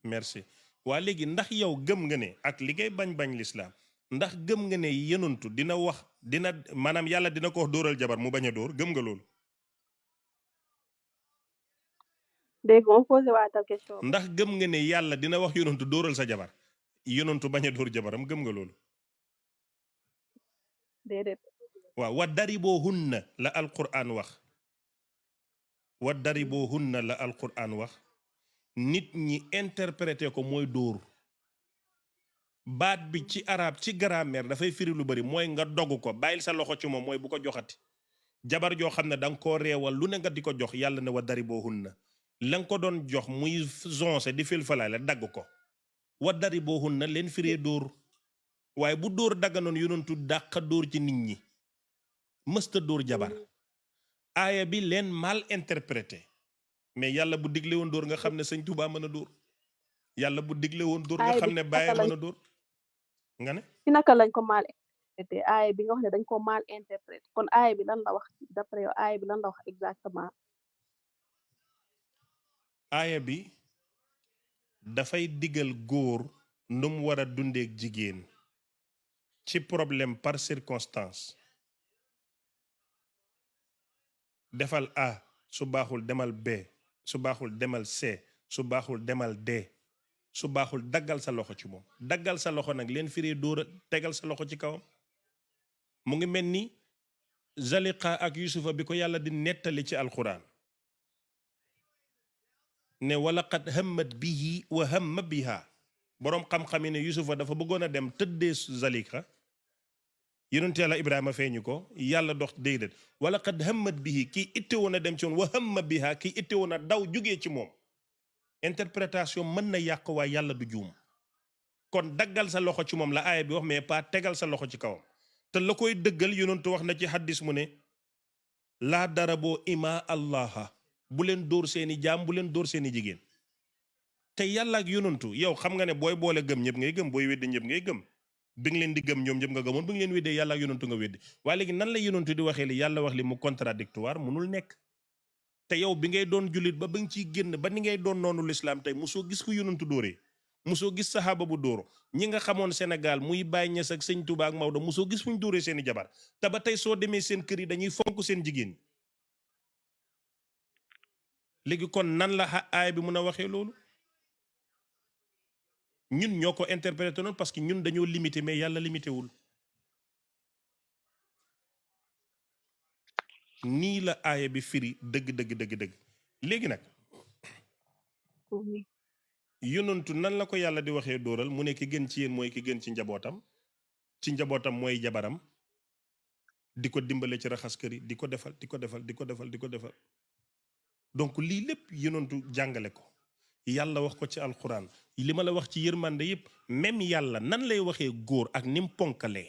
S2: merci waa léegi ndax yow gëm nga ne ak li ngay bañ lislaam ndax gëm nga ne yenuntu dina wax dina maanaam yàlla dina ko wax dóoral jabar mu bañ a dóor gëm nga loolu
S1: dégg nga posé waatal question bi.
S2: ndax gëm nga ne yàlla dina wax yonantu dóoral sa jabar yonantu bañ a dóor jabaram gëm nga loolu
S1: déedéet.
S2: waaw wa dariboo hunna la alquran wax wa dariboo hunna la alquran wax nit ñi interprété ko mooy dóor baat bi ci arab ci grammaire dafay firi lu bari mooy nga dogg ko bàyyil sa loxo ci moom mooy bu ko joxati jabar joo xam ne da nga koo reewal lu ne nga di ko jox yàlla ne wa dariboo hunna la nga ko doon jox muy zonse di filfalaay la dagg ko wa dariboo hunna leen firee dóor waaye bu dóor dagganoon yonentu dàq dóor ci nit ñi mësta dóor jabar aaya bi leen mal interprété mais yàlla bu digle woon dóor nga xam ne sëñ Tuubaa mën a dóor yàlla bu digle woon dóor nga xam ne bàyyi mën a dóor nga ne
S1: ci naka lañ ko mal interprété aaya bi nga wax ne dañ ko mal interprété kon aaya bi lan la wax d'après yow aaya bi lan la wax exactement.
S2: aaya bi dafay digal góor nu mu war a dundeek jigéen ci problème par circonstance defal A su baaxul demal B su baaxul demal C su baaxul demal D su baaxul daggal sa loxo ci moom daggal sa loxo nag leen firee dóora tegal sa loxo ci kawam mu ngi mel ni Zaliqa ak Yusufa bi ko yàlla di nettali ci alxuraan ne walaqad hammat bihi wa hamma biha boroom xam-xam yi ne Yusufa dafa bëggoon a dem tëddee Zaliqa yonent yàlla Ibrahima feeñu ko yàlla dox déedéet walaqad hammat bihi kii itte woon a dem ci woon wa hamma biha kii itte woon a daw jógee ci moom interprétation mën na yàq waaye yàlla du juum kon daggal sa loxo ci moom la aaya bi wax mais pas tegal sa loxo ci kawam te la koy dëggal yonentu wax na ci xaddis mu ne laa daraboo ima allaha bu leen dóor seeni jaam bu leen dóor seeni jigéen te yàlla ak yonentu yow xam nga ne booy boole gëm ñëpp ngay gëm booy weddi ñëpp ngay gëm bi nga leen di gëm ñoom ñëpp nga gëmoon bi nga leen weddee yàlla ak yonentu nga weddi waaye léegi nan la yonentu di waxee li yàlla wax li mu contradictoire munul nekk te yow bi ngay doon jullit ba nga ciy génn ba ni ngay doon noonu lislaam tey mosoo gis ku yonentu dóoree mosoo gis saxaaba bu dóoro ñi nga xamoon Sénégal muy Baye Niass ak sëñ Touba ak Maodo mosoo gis fu ñu dóoree seeni jabar te ba tey soo demee seen kër yi dañuy fonk seen jigéen léegi kon nan la aaya bi mën a waxee loolu ñun ñoo ko interprété noonu parce que ñun dañoo limité mais yàlla limité wul nii la aaya bi firi dëgg léegi nag yonentu nan la ko yàlla di waxee dóoral mu ne ki gën ci yéen mooy ki gën ci njabootam mooy jabaram di ko dimbale ci raxas kër yi di ko defal donc lii lépp yonentu jàngale ko yàlla wax ko ci alxuraan li ma la wax ci yërmande yëpp même yàlla nan lay waxee góor ak ni mu ponkalee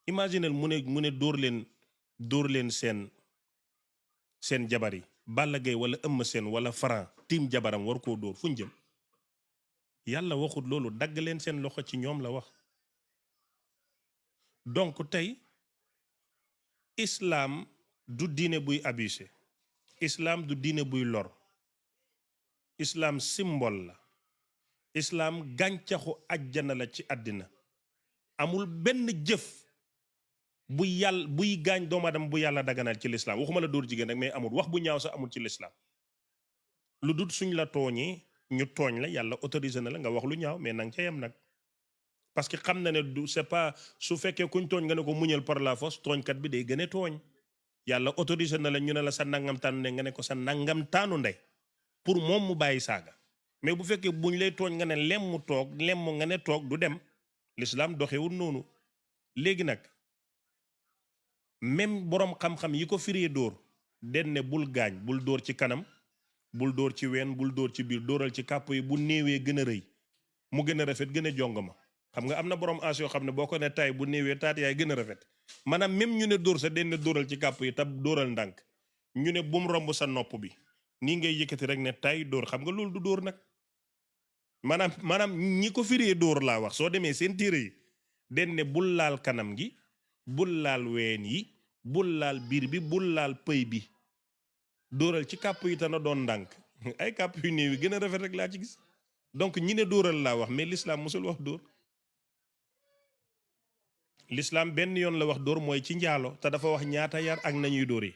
S2: imaginel mu ne dóor leen seen jabar yi Balla Gaye wala Eumeu Sène wala Franc tiim jabaram war koo dóor fu ñu jëm yàlla waxut loolu dagg leen seen loxo ci ñoom la wax donc tey islam du diine buy abusé islam du diine buy lor islam symbole la islam gàncaxu àjjana la ci àddina amul benn jëf buy gaañ doomu aadama bu yàlla daganal ci l'islam waxuma la dóor jigéen rek mais amul wax bu ñaaw sax amul ci l'islam lu dul suñ la tooñee ñu tooñ la yàlla autorisé na la nga wax lu ñaaw mais nanga ca yem nag parce que xam na ne du c'est pas su fekkee kuñ tooñ nga ne ko muñal par la force tooñkat bi day gën a tooñ yàlla autorisé na la ñu ne la sa nangam taanu ndey nga ne ko sa nangam taanu ndey pour moom mu bàyyi saaga mais bu fekkee buñ lay tooñ nga ne lem mu toog lem mu nga ne toog du dem l'islam doxewul noonu léegi nag même boroom xam-xam yi ko firee dóor den ne bul gaañ bul dóor ci kanam bul dóor ci ween bul dóor ci biir dóoral ci kàpp yi bu néewee gën a rëy mu gën a rafet gën a jongama xam nga am na borom as yoo xam ne boo ko ne taay bu néewee taat yaay gën a rafet maanaam même ñu ne dóor sa den ne dóoral ci kàpp yi tab dóoral ndànk ñu ne bum romb sa nopp bi nii ngay yëkkati rek ne taay dóor xam nga loolu du dóor nag maanaam ñi ko firee dóor laa wax soo demee seen téere yi den ne bul laal kanam gi bul laal ween yi bul laal biir bi bul laal pëy bi dóoral ci kàpp yi te na doon ndànk ay kàpp yu néew yi gën a rafet rek laa ci gis donc ñi ne dóoral laa wax mais l'islam mosul wax dóor l'islam benn yoon la wax dóor mooy ci njaalo te dafa wax ñaata yar ak nañuy dóor yi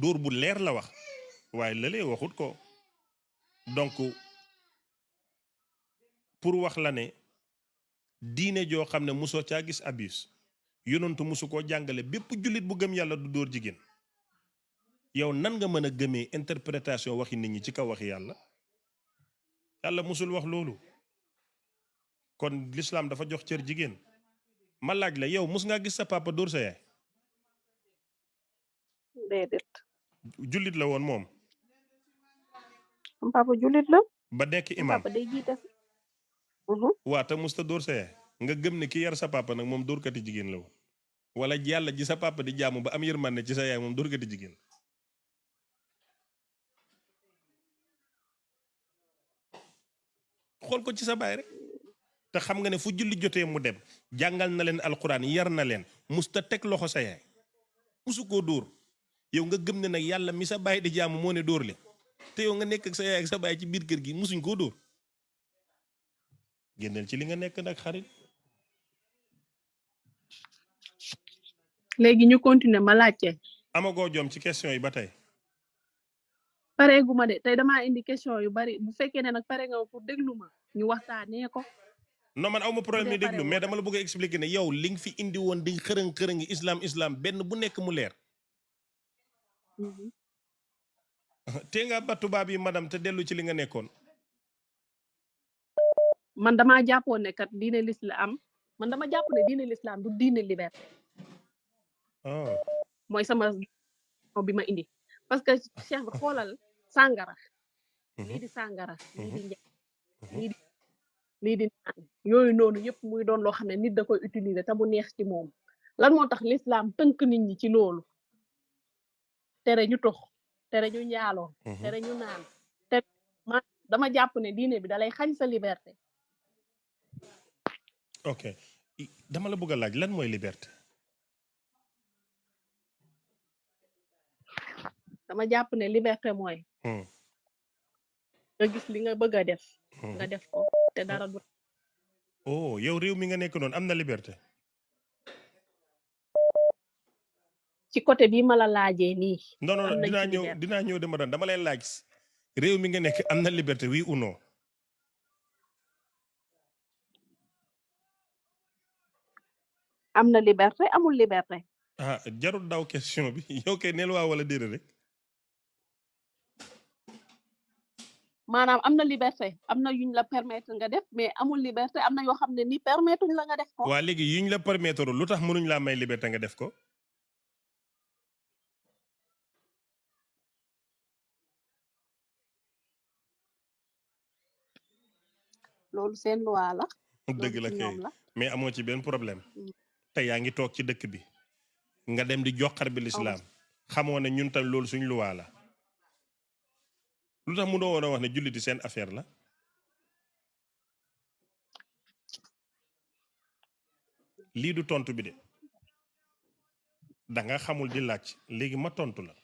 S2: dóor bu leer la wax waaye lëlee waxut ko donc pour wax la ne diine joo xam ne mosoo caa gis abus yonentu mosu koo jàngale bépp jullit bu gëm yàlla du dóor jigéen yow nan nga mën a gëmee interprétation waxi nit ñi ci kaw waxi yàlla yàlla mosul wax loolu kon l'islam dafa jox cër jigéen ma laaj la yow mos ngaa gis sa papa dóor sa yaay
S1: déedéet
S2: jullit la woon moom
S1: sama papa jullit la
S2: ba nekk
S1: sama
S2: imam
S1: papa day jiite
S2: waa te musta dóor sa yaay nga gëm ne ki yar sa papa nag moom dóorkati jigéen la woon wala yàlla ji sa papa di jaamu ba am yërmande ci sa yaay moom dóorkati jigéen xool ko ci sa baay rek te xam nga ne fu julli jotee mu dem jàngal na leen alquran yar na leen musta teg loxo sa yaay musu koo dóor yow nga gëm ne nag yàlla mi sa baay di jaamu moo ne dóor le te yow nga nekk ak sa yaay ak sa baay ci biir kër gi musuñ koo dóor génneel ci li nga nekk nag xarit
S1: léegi ñu continuer ma laajte
S2: amagoo jom ci question yi ba tey
S1: pareegu ma de tey damaa indi question yu bari bu fekkee ne nag pare nga pour déglu ma ñu waxtaanee ko
S2: non man awma problème yi déglu mais dama la bëgg a expliquer ne yow li nga fi indi woon di xërëng islam benn bu nekk mu leer te nga ba tubaab yi madame te dellu ci li nga nekkoon
S1: man damaa jàppoon ne kat diine l'islam man dama jàpp ne diine l'islam du diine liberté mooy sama bi ma indi parce que cheikh bi xoolal sàngara lii di sàngara lii di njaay lii di naan yooyu noonu yëpp muy doon loo xam ne nit da koy utiliser te mu neex ci moom lan moo tax l'islam tënk nit ñi ci loolu tere ñu tox tere ñu njaaloo tere ñu naan te man dama jàpp ne diine bi dalay xañ sa liberté
S2: ok dama la bëgg a laaj lan mooy liberté
S1: dama jàpp ne liberté mooy nga gis li nga bëgg a def nga def ko te dara du
S2: oh yow réew mi nga nekk noonu am na liberté
S1: ci côté bii ma la laajee nii
S2: non non dinaa ñëw dama lay laaj réew mi nga nekk am na liberté oui ou non
S1: am na liberté amul liberté
S2: jarul daw question bi yow kay neel waa wala déedéet rek
S1: maanaam am na liberté am na yuñ la permettre nga def mais amul liberté am na yoo xam ne ni permettre uñ la nga def ko
S2: waa léegi yuñ la permettre lu tax mënuñ laa may liberté nga def ko
S1: loolu seen loi la
S2: dëgg la kay mais amoo ci benn problème te yaa ngi toog ci dëkk bi nga dem di joxar bi lislaam xamoo ne ñun tam loolu suñ loi la lu tax mu doo woon a wax ne julliti seen affaire la lii du tontu bi de da nga xamul di laaj léegi ma tontu la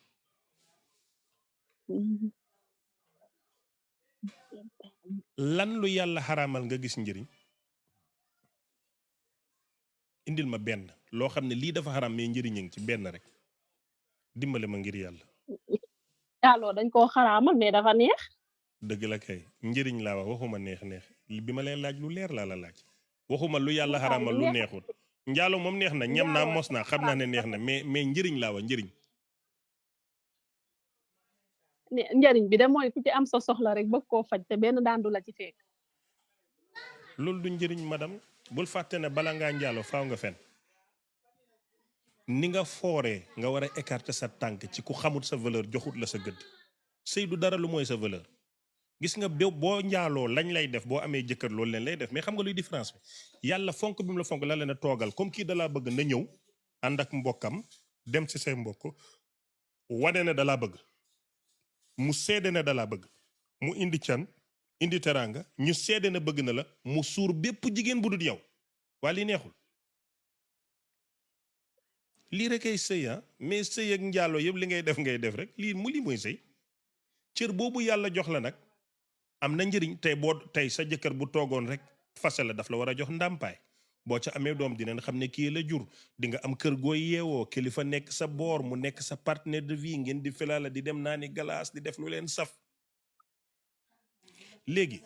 S2: lan lu yàlla xaraamal nga gis njëriñ indil ma benn loo xam ne lii dafa xaraam mais njëriñ a ngi ci benn rek dimbale ma ngir yàlla
S1: yàlloo dañ koo xaraamal mais dafa neex
S2: dëgg la kay njëriñ laa wax waxuma neex bi ma lay laaj lu leer laa la laaj waxuma lu yàlla xaraamal lu neexut njaalo moom neex na ñam naa mos naa xam naa ne neex na mais njëriñ laa wax njëriñ
S1: njëriñ bi de mooy ku ci am sa soxla rek bëgg koo faj te benn daan du la ci fekk
S2: loolu du njëriñ madame bul fàtte ne bala ngaa njaalo faaw nga fen ni nga fooree nga war a écarter sa tànk ci ku xamut sa valeur joxut la sa gëdd sëy du dara lu mooy sa valeur gis nga boo njaaloo lañ lay def boo amee jëkkër loolu leen lay def mais xam nga luy différence bi yàlla fonk bi mu la fonk la leen a toogal comme kii dalaa bëgg na ñëw ànd ak mbokkam dem ci say mbokk wane ne dalaa bëgg mu seede ne dalaa bëgg mu indi can indi teraanga ñu seede ne bëgg na la mu suur bépp jigéen bu dul yow waa lii neexul lii rek ay sëy mais sëy ak njaaloo yëpp li ngay def rek lii mooy sëy cër boobu yàlla jox la nag am na njëriñ. tey sa jëkkër bu toogoon rek fase la daf la war a jox ndàmpaay. boo ca amee doom dinañ xam ne kii la jur. di nga am kër gooy yeewoo kilifa nekk sa boor mu nekk sa partenaire de vie ngeen di felala di dem naani galaas di def lu leen saf. léegi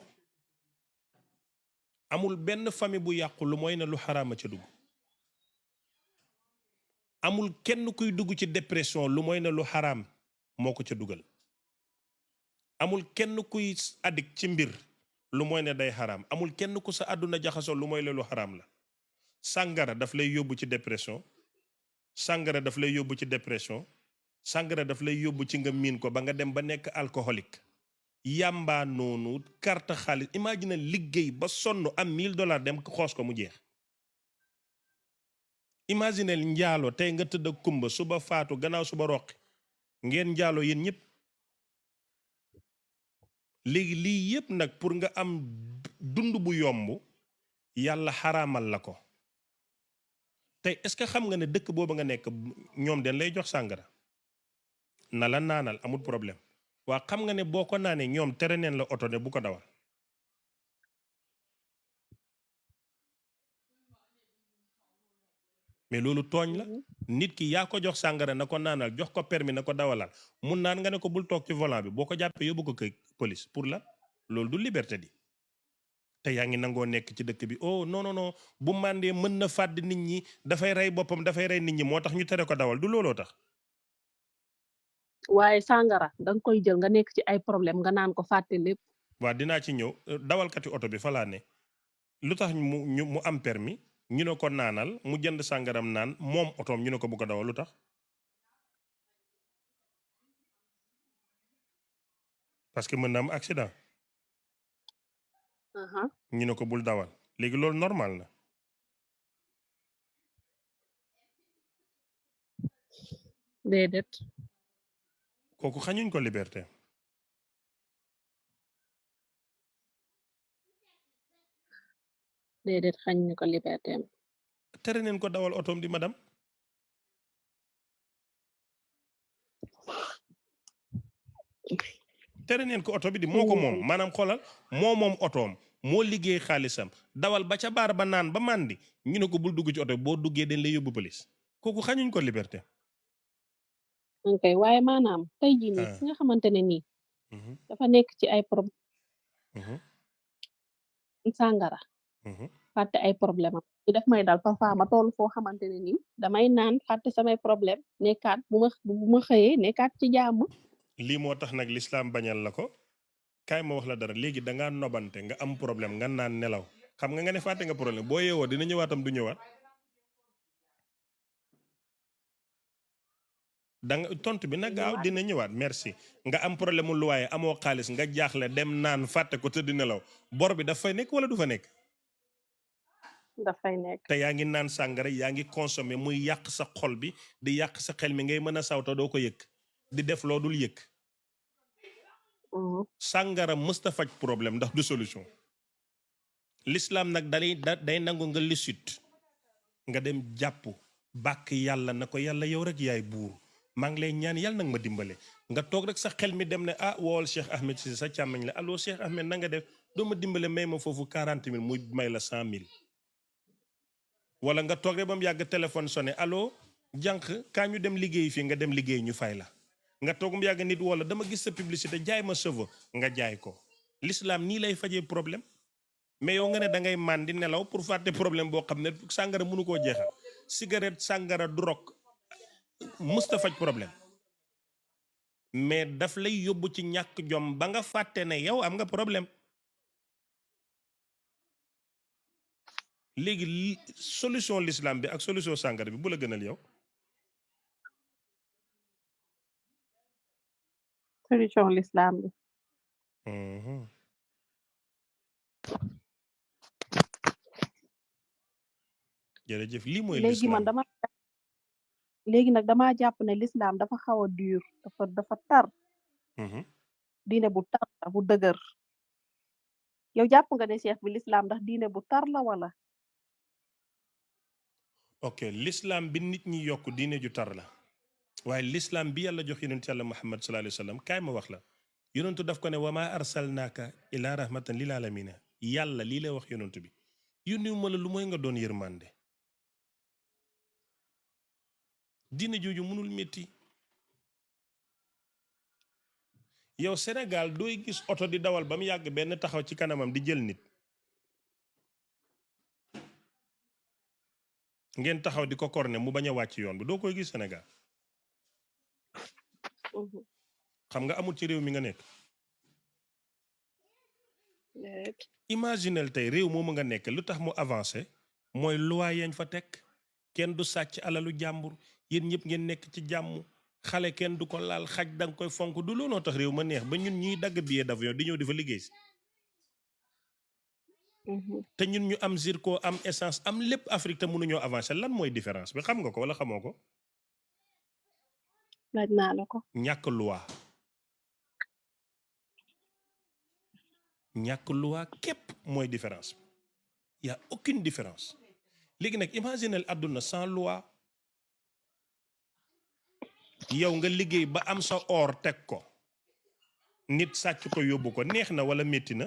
S2: amul benn famille bu yàqu lu mooy ne lu xaraama ca dugg. amul kenn kuy dugg ci dépression lu mooy ne lu xaraam moo ko ca dugal. amul kenn kuy addict ci mbir lu mooy ne day xaraam. amul kenn ku sa àdduna jaxasoo lu mooy ne lu xaraam la. sàngara daf lay yóbbu ci dépression. sàngara daf lay yóbbu ci dépression. sàngara daf lay yóbbu ci nga miin ko ba nga dem ba nekk alcoolique. yàmbaa noonu carte xaalis imagine liggéey ba sonn am $1000 dem xoos ko mu jeex. imagine njaalo tey nga tëdd ak kumba suba faatu gannaaw suba roqi ngeen njaalo yéen ñëpp. léegi lii yëpp nag pour nga am dund bu yomb yàlla xaraamal la ko. tey est-ce que xam nga ne dëkk boobu nga nekk ñoom den lay jox sàngara na la naanal amul problème. waa xam nga ne boo ko naanee ñoom tere neen la oto ne bu ko dawal. mais loolu tooñ la. nit ki yaa ko jox sàngara na ko naanal jox ko permis na ko dawalal mun naan nga ne ko bul toog ci volant bi boo ko jàppee yóbbu ko kay police pour la loolu du liberté di. te yaa ngi nangoo nekk ci dëkk bi oh non non non bu màndee mën na fàdd nit ñi dafay rey boppam dafay rey nit ñi moo tax ñu tere ko dawal du looloo tax.
S1: waaye sàngara danga koy jël nga nekk ci ay problème nga naan ko fàtte lépp.
S2: waa dinaa ci ñëw dawalkati oto bi fa laa ne lu tax mu am permis ñu ne ko naanal mu jënd sàngaram naan moom otoom ñu ne ko bu ko dawal lu tax. parce que mën na am accident. ñu ne ko bul dawal léegi loolu normal na.
S1: déedéet.
S2: kooku xañuñ ko liberté.
S1: déedéet xañuñ ko liberté.
S2: tere neen ko dawal otoom di madame. tere neen ko oto bi di moo ko moom maanaam xoolal moom otoom moo liggéey xaalisam dawal ba ca baar ba naan ba màndi ñu ne ko bul dugg ci oto bi boo duggee dañ lay yóbbu police kooku xañuñ ko liberté.
S1: ok waaye maanaam tey jii nii ki nga xamante ne nii dafa nekk ci ay problème sàngara fàtte ay problème am ci daf may dal parfois ma toll foo xamante ne nii damay naan fàtte samay problème nekkaat bu ma xëyee nekkaat ci jàmm.
S2: lii moo tax nag lislaam bañal la ko kaay ma wax la dara léegi da ngaa nobante nga am problème nga naan nelaw xam nga ne fàtte nga problème boo yeewoo dina ñëwaatam du ñëwaat. danga tontu bi nag gaaw dina ñëwaat merci nga am problème mu luwaaye amoo xaalis nga jaaxle dem naan fàtte ko tëdd nelaw bor bi daf fay nekk wala du fa nekk.
S1: dafay nekk
S2: te yaa ngi naan sàngara yaa ngi consommé muy yàq sa xol bi di yàq sa xel mi ngay mën a sawta doo ko yëg di def loo dul yëg. sàngara mësta faj problème ndax du solution. l'islam nag day nangu nga lisut nga dem jàpp bàkk yàlla na ko yàlla yow rek yaay buur maa ngi lay ñaan yàlla nag ma dimbale nga toog rek sa xel mi dem ne wool Cheikh Ahmed si sa càmmiñ la allo Cheikh Ahmed na nga def doo ma dimbale may ma foofu 40 000 muy may la 100 000. wala nga toog rek ba mu yàgg téléphone sonné allo jànq kaa ñu dem liggéey fii nga dem liggéey ñu fay la. nga toog mu yàgg nit wala dama gis sa publicité jaay ma cheveux nga jaay ko. l'islam nii lay fajee problème mais yow nga ne da ngay màndi nelaw pour fàtte problème boo xam ne sàngara mënu koo jeexal cigarette sàngara drogue mësta faj problème mais daf lay yóbbu ci ñàkk jom ba nga fàtte ne yow am nga problème. léegi solution l'islam bi ak solution sàngara bi bu la gënal yow.
S1: solution l'islam bi.
S2: jërëjëf lii mooy
S1: léegi man léegi nag damaa jàpp ne l'islam dafa xaw a dur dafa tar. diine bu tar la bu dëgër. yow jàpp nga ne cheikh bi l'islam ndax diine bu tar la wala.
S2: ok l'islam bi nit ñi yokk diine ju tar la waaye l'islam bi yàlla jox yonent yàlla Muhammad sallallahu alayhi wa sallam kaay ma wax la yonentu daf ko ne wa ma arsalnaaka ila rahmatan lil alamina yàlla lii lay wax yonentu bi yónniwu ma la lu mooy nga doon yërmande diine jooju mënul métti yow Sénégal dooy gis oto di dawal ba mu yàgg benn taxaw ci kanamam di jël nit ngeen taxaw di ko korne mu bañ a wàcc yoon bi doo koy gis Sénégal xam nga amul ci réew mi nga nekk imaginel tey réew moomu nga nekk lu tax mu avancé mooy loi yañ fa teg kenn du sàcc alalu jàmbur yéen ñëpp ngeen nekk ci jàmm xale kenn du ko laal xaj danga koy fonk du looloo tax réew ma neex ba ñun ñuy dagg billet d'avion di ñëw di fa liggéey si te ñun ñu am zircon am essence am lépp Afrique te mënuñoo avancer lan mooy différence bi xam nga ko wala xamoo ko
S1: laaj naa la ko
S2: ñàkk loi képp mooy différence bi y a aucune différence léegi nag imaginel àdduna sans loi yow nga liggéey ba am sa or teg ko nit sàcc ko yóbbu ko neex na wala métti na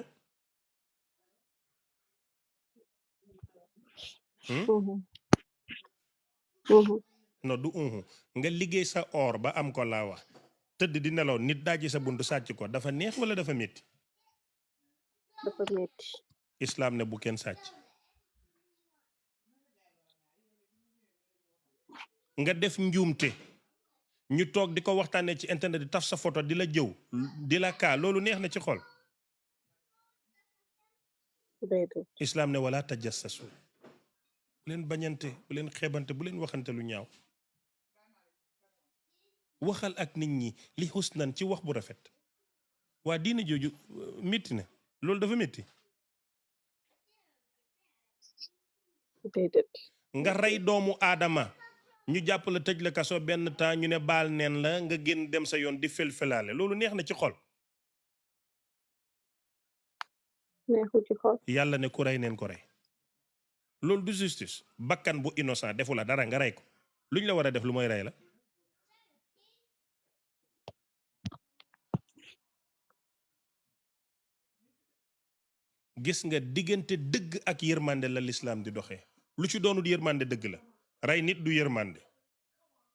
S2: no du nga liggéey sa or ba am ko laa wax tëdd di nelaw nit daaji sa buntu sàcc ko dafa neex wala dafa métti islaam ne bu kenn sàcc nga def njuumte ñu toog di ko waxtaanee ci internet di taf sa photo di la jëw di la kaa loolu neex na ci xol islaam ne wala tajassasu bu leen bañante bu leen xeebante bu leen waxante lu ñaaw waxal ak nit ñi li husnan ci wax bu rafet waa diine jooju métti na loolu dafa métti nga rey doomu aadama ñu jàpp la tëj la kaso benn temps ñu ne baal neen la nga génn dem sa yoon di felfelaale loolu neex na ci xol
S1: neexu ci xol
S2: yàlla ne ku rey neen ko rey loolu du justice bakkan bu innocent defu la dara nga rey ko luñ la war a def lu mooy rey la gis nga diggante dëgg ak yërmande la lislaam di doxee lu ci doonul yërmande dëgg la rey nit du yërmande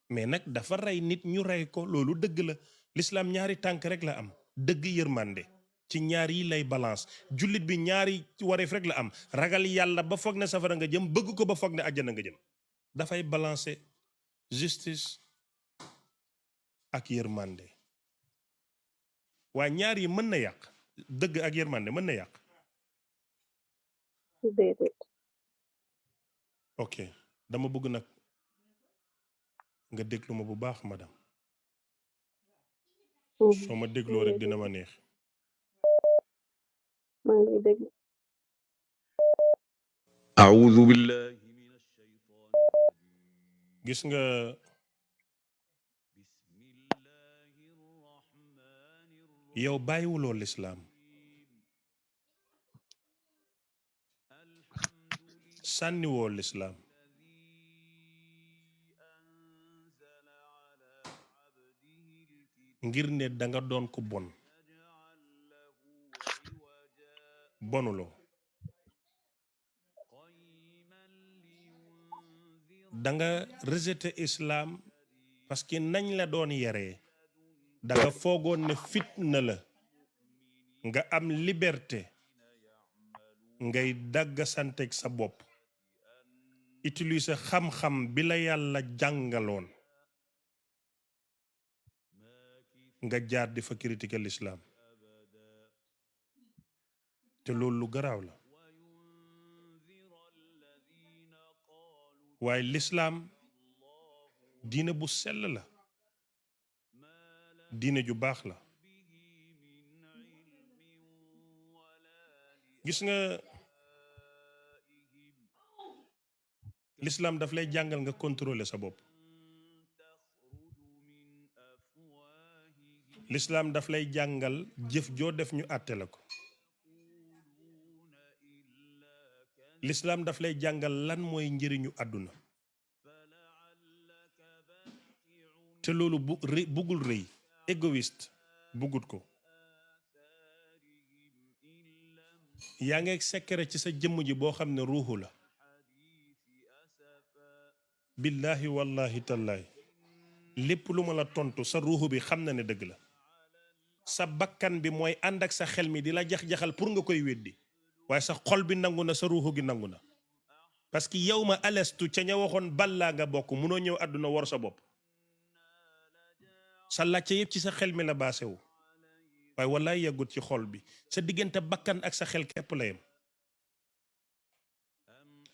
S2: mais nag dafa rey nit ñu rey ko loolu dëgg la lislaam ñaari tànk rek la am dëgg yërmande ci ñaar yi lay balance jullit bi ñaari wareef rek la am ragal yàlla ba foog ne safara nga jëm bëgg ko ba foog ne àjjana nga jëm dafay balancer justice ak yërmande waaye ñaar yi mën na yàq dëgg ak yërmande mën na yàq ok dama bëgg nag nga déglu ma bu baax madame soo ma dégloo rek dina ma neex
S1: maa ngi déglu
S3: a'uuzu billahi minash shaytaani rajiim
S2: gis nga yow bàyyiwuloo lislaam sànniwoo lislaam ngir ne danga doon ku bon bonuloo danga rejeté islam parce que nañ la doon yaree danga foogoon ne fitna la nga am liberté ngay dagga santeeg sa bopp utiliser xam-xam bi la yàlla jàngaloon nga jaar di fa critiquer l'islam te loolu lu garaaw la waaye l'islam diine bu sell la diine ju baax la gis nga l'islam daf lay jàngal nga contrôler sa bopp l'islam daf lay jàngal jëf joo def ñu àtte la ko l'islam daf lay jàngal lan mooy njëriñu àdduna te loolu buggul rëy égoïste buggut ko yaa ngi secret ci sa jëmm ji boo xam ne ruuxu la billahi wallahi tallahi lépp lu ma la tontu sa ruuxu bi xam na ne dëgg la sa bakkan bi mooy ànd ak sa xel mi di la jax-jaxal pour nga koy weddi waaye sa xol bi nangu na sa ruuxu gi nangu na parce que yow ma alestu ca ña waxoon ballaa nga bokk munoo ñëw àdduna war sa bopp sa làcce yëpp ci sa xel mi la baase wu waaye wallaay yeggut ci xol bi sa diggante bakkan ak sa xel képp la yem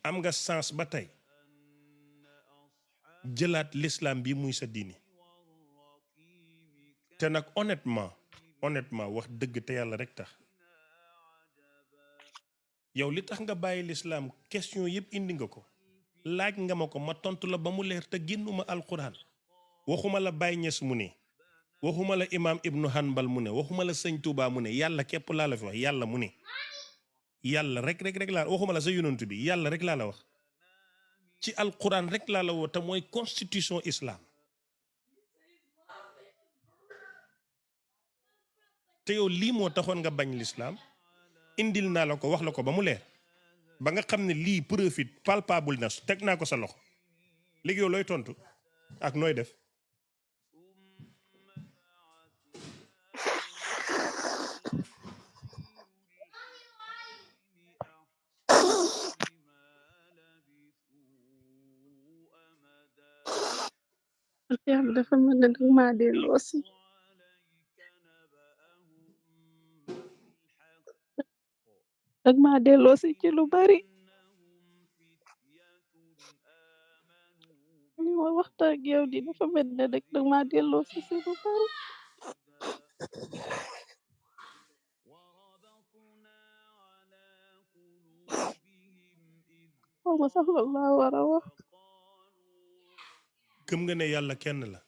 S2: am nga sens ba tey jëlaat l'islam bi muy sa diini te nag honnêtement wax dëgg te yàlla rek tax yow li tax nga bàyyi l'islam question yëpp indi nga ko laaj nga ma ko ma tontu la ba mu leer te génnuma alquran waxuma la Baye Niass mu ne waxuma la imam Ibnu Hanbal mu ne waxuma la sëñ Touba mu ne yàlla képp laa la fi wax yàlla mu ne yàlla rek laa waxuma la sa yonent bi yàlla rek laa la wax ci alquran rek laa la woo te mooy constitution islam te yow lii moo taxoon nga bañ l'islam indil naa la ko wax la ko ba mu leer ba nga xam ne lii profit palpable na teg naa ko sa loxo léegi yow looy tontu ak nooy def
S1: yàlla dafa mel ne danga maa delloo si ci lu bari li ma waxtaan ak yow di dafa mel ne rek danga maa delloo si lu bari xaw ma sax lan laa war a wax
S2: gëm nga ne yàlla kenn la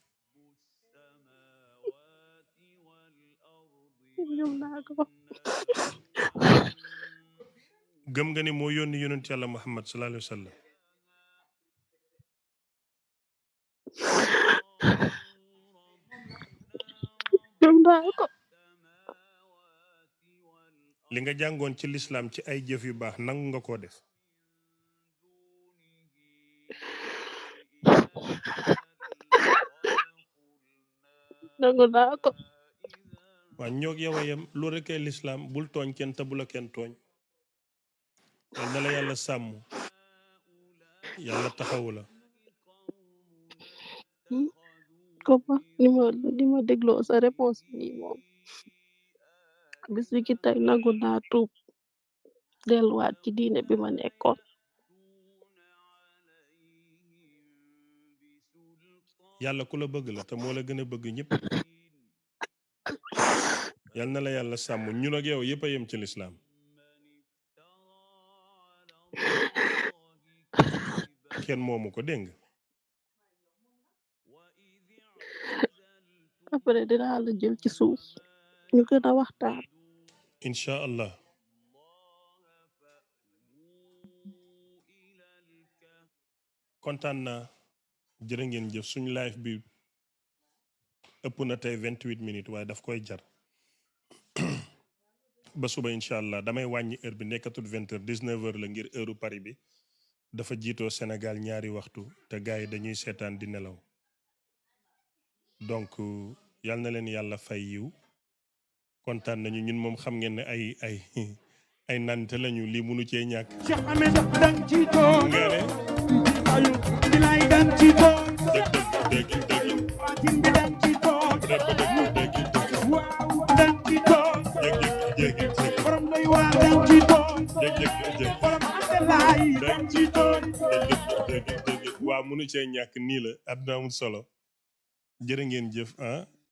S1: ñëw naa ko
S2: gëm nga ne moo yónni yonent yàlla Muhammad sallallahu alayhi wa sallam
S1: ñëw naa ko
S2: li nga jàngoon ci l'islam ci ay jëf yu baax nangu nga koo def
S1: nangu naa ko
S2: waa ñoog yow a yem lu rekkee l'islam bul tooñ kenn te bu la kenn tooñ yal na la yàlla sàmm yàlla taxawu la
S1: comme ni ma dégloo sa réponse nii moom bis bi ki tey nangu naa tuub delluwaat ci diine bi ma nekkoon
S2: yàlla ku la bëgg la te moo la gën a bëgg ñëpp yal na la yàlla sàmm ñun ak yow yëpp a yem ci l'islam kenn moomu ko dégg nga
S1: après dinaa la jël ci suuf ñu gën a waxtaan
S2: incha allah kontaan naa jërë ngeen jëf suñu live bi ëpp na tey 28 minutes waaye daf koy jar ba suba incha allah damay wàññi heure bi nekkatul 20 heures 19 heures la ngir heure Paris bi dafa jiitoo Sénégal ñaari waxtu te gars yi dañuy seetaan di nelaw donc yal na leen yàlla fay yiw kontaan nañu ñun moom xam ngeen ne ay nante lañu lii mënu cee ñàkk.
S4: Cheikh Ahmed dang ci toog
S2: nga ne
S4: ayu bilay dang ci toog
S2: dëgg
S4: Fatim bi dang ci toog waaw dang ci toog borom doy waar dang ci toog borom Abdoulaye dang ci toog
S2: waaw mënu cee ñàkk nii la àdduna amul solo jërë ngeen jëf ah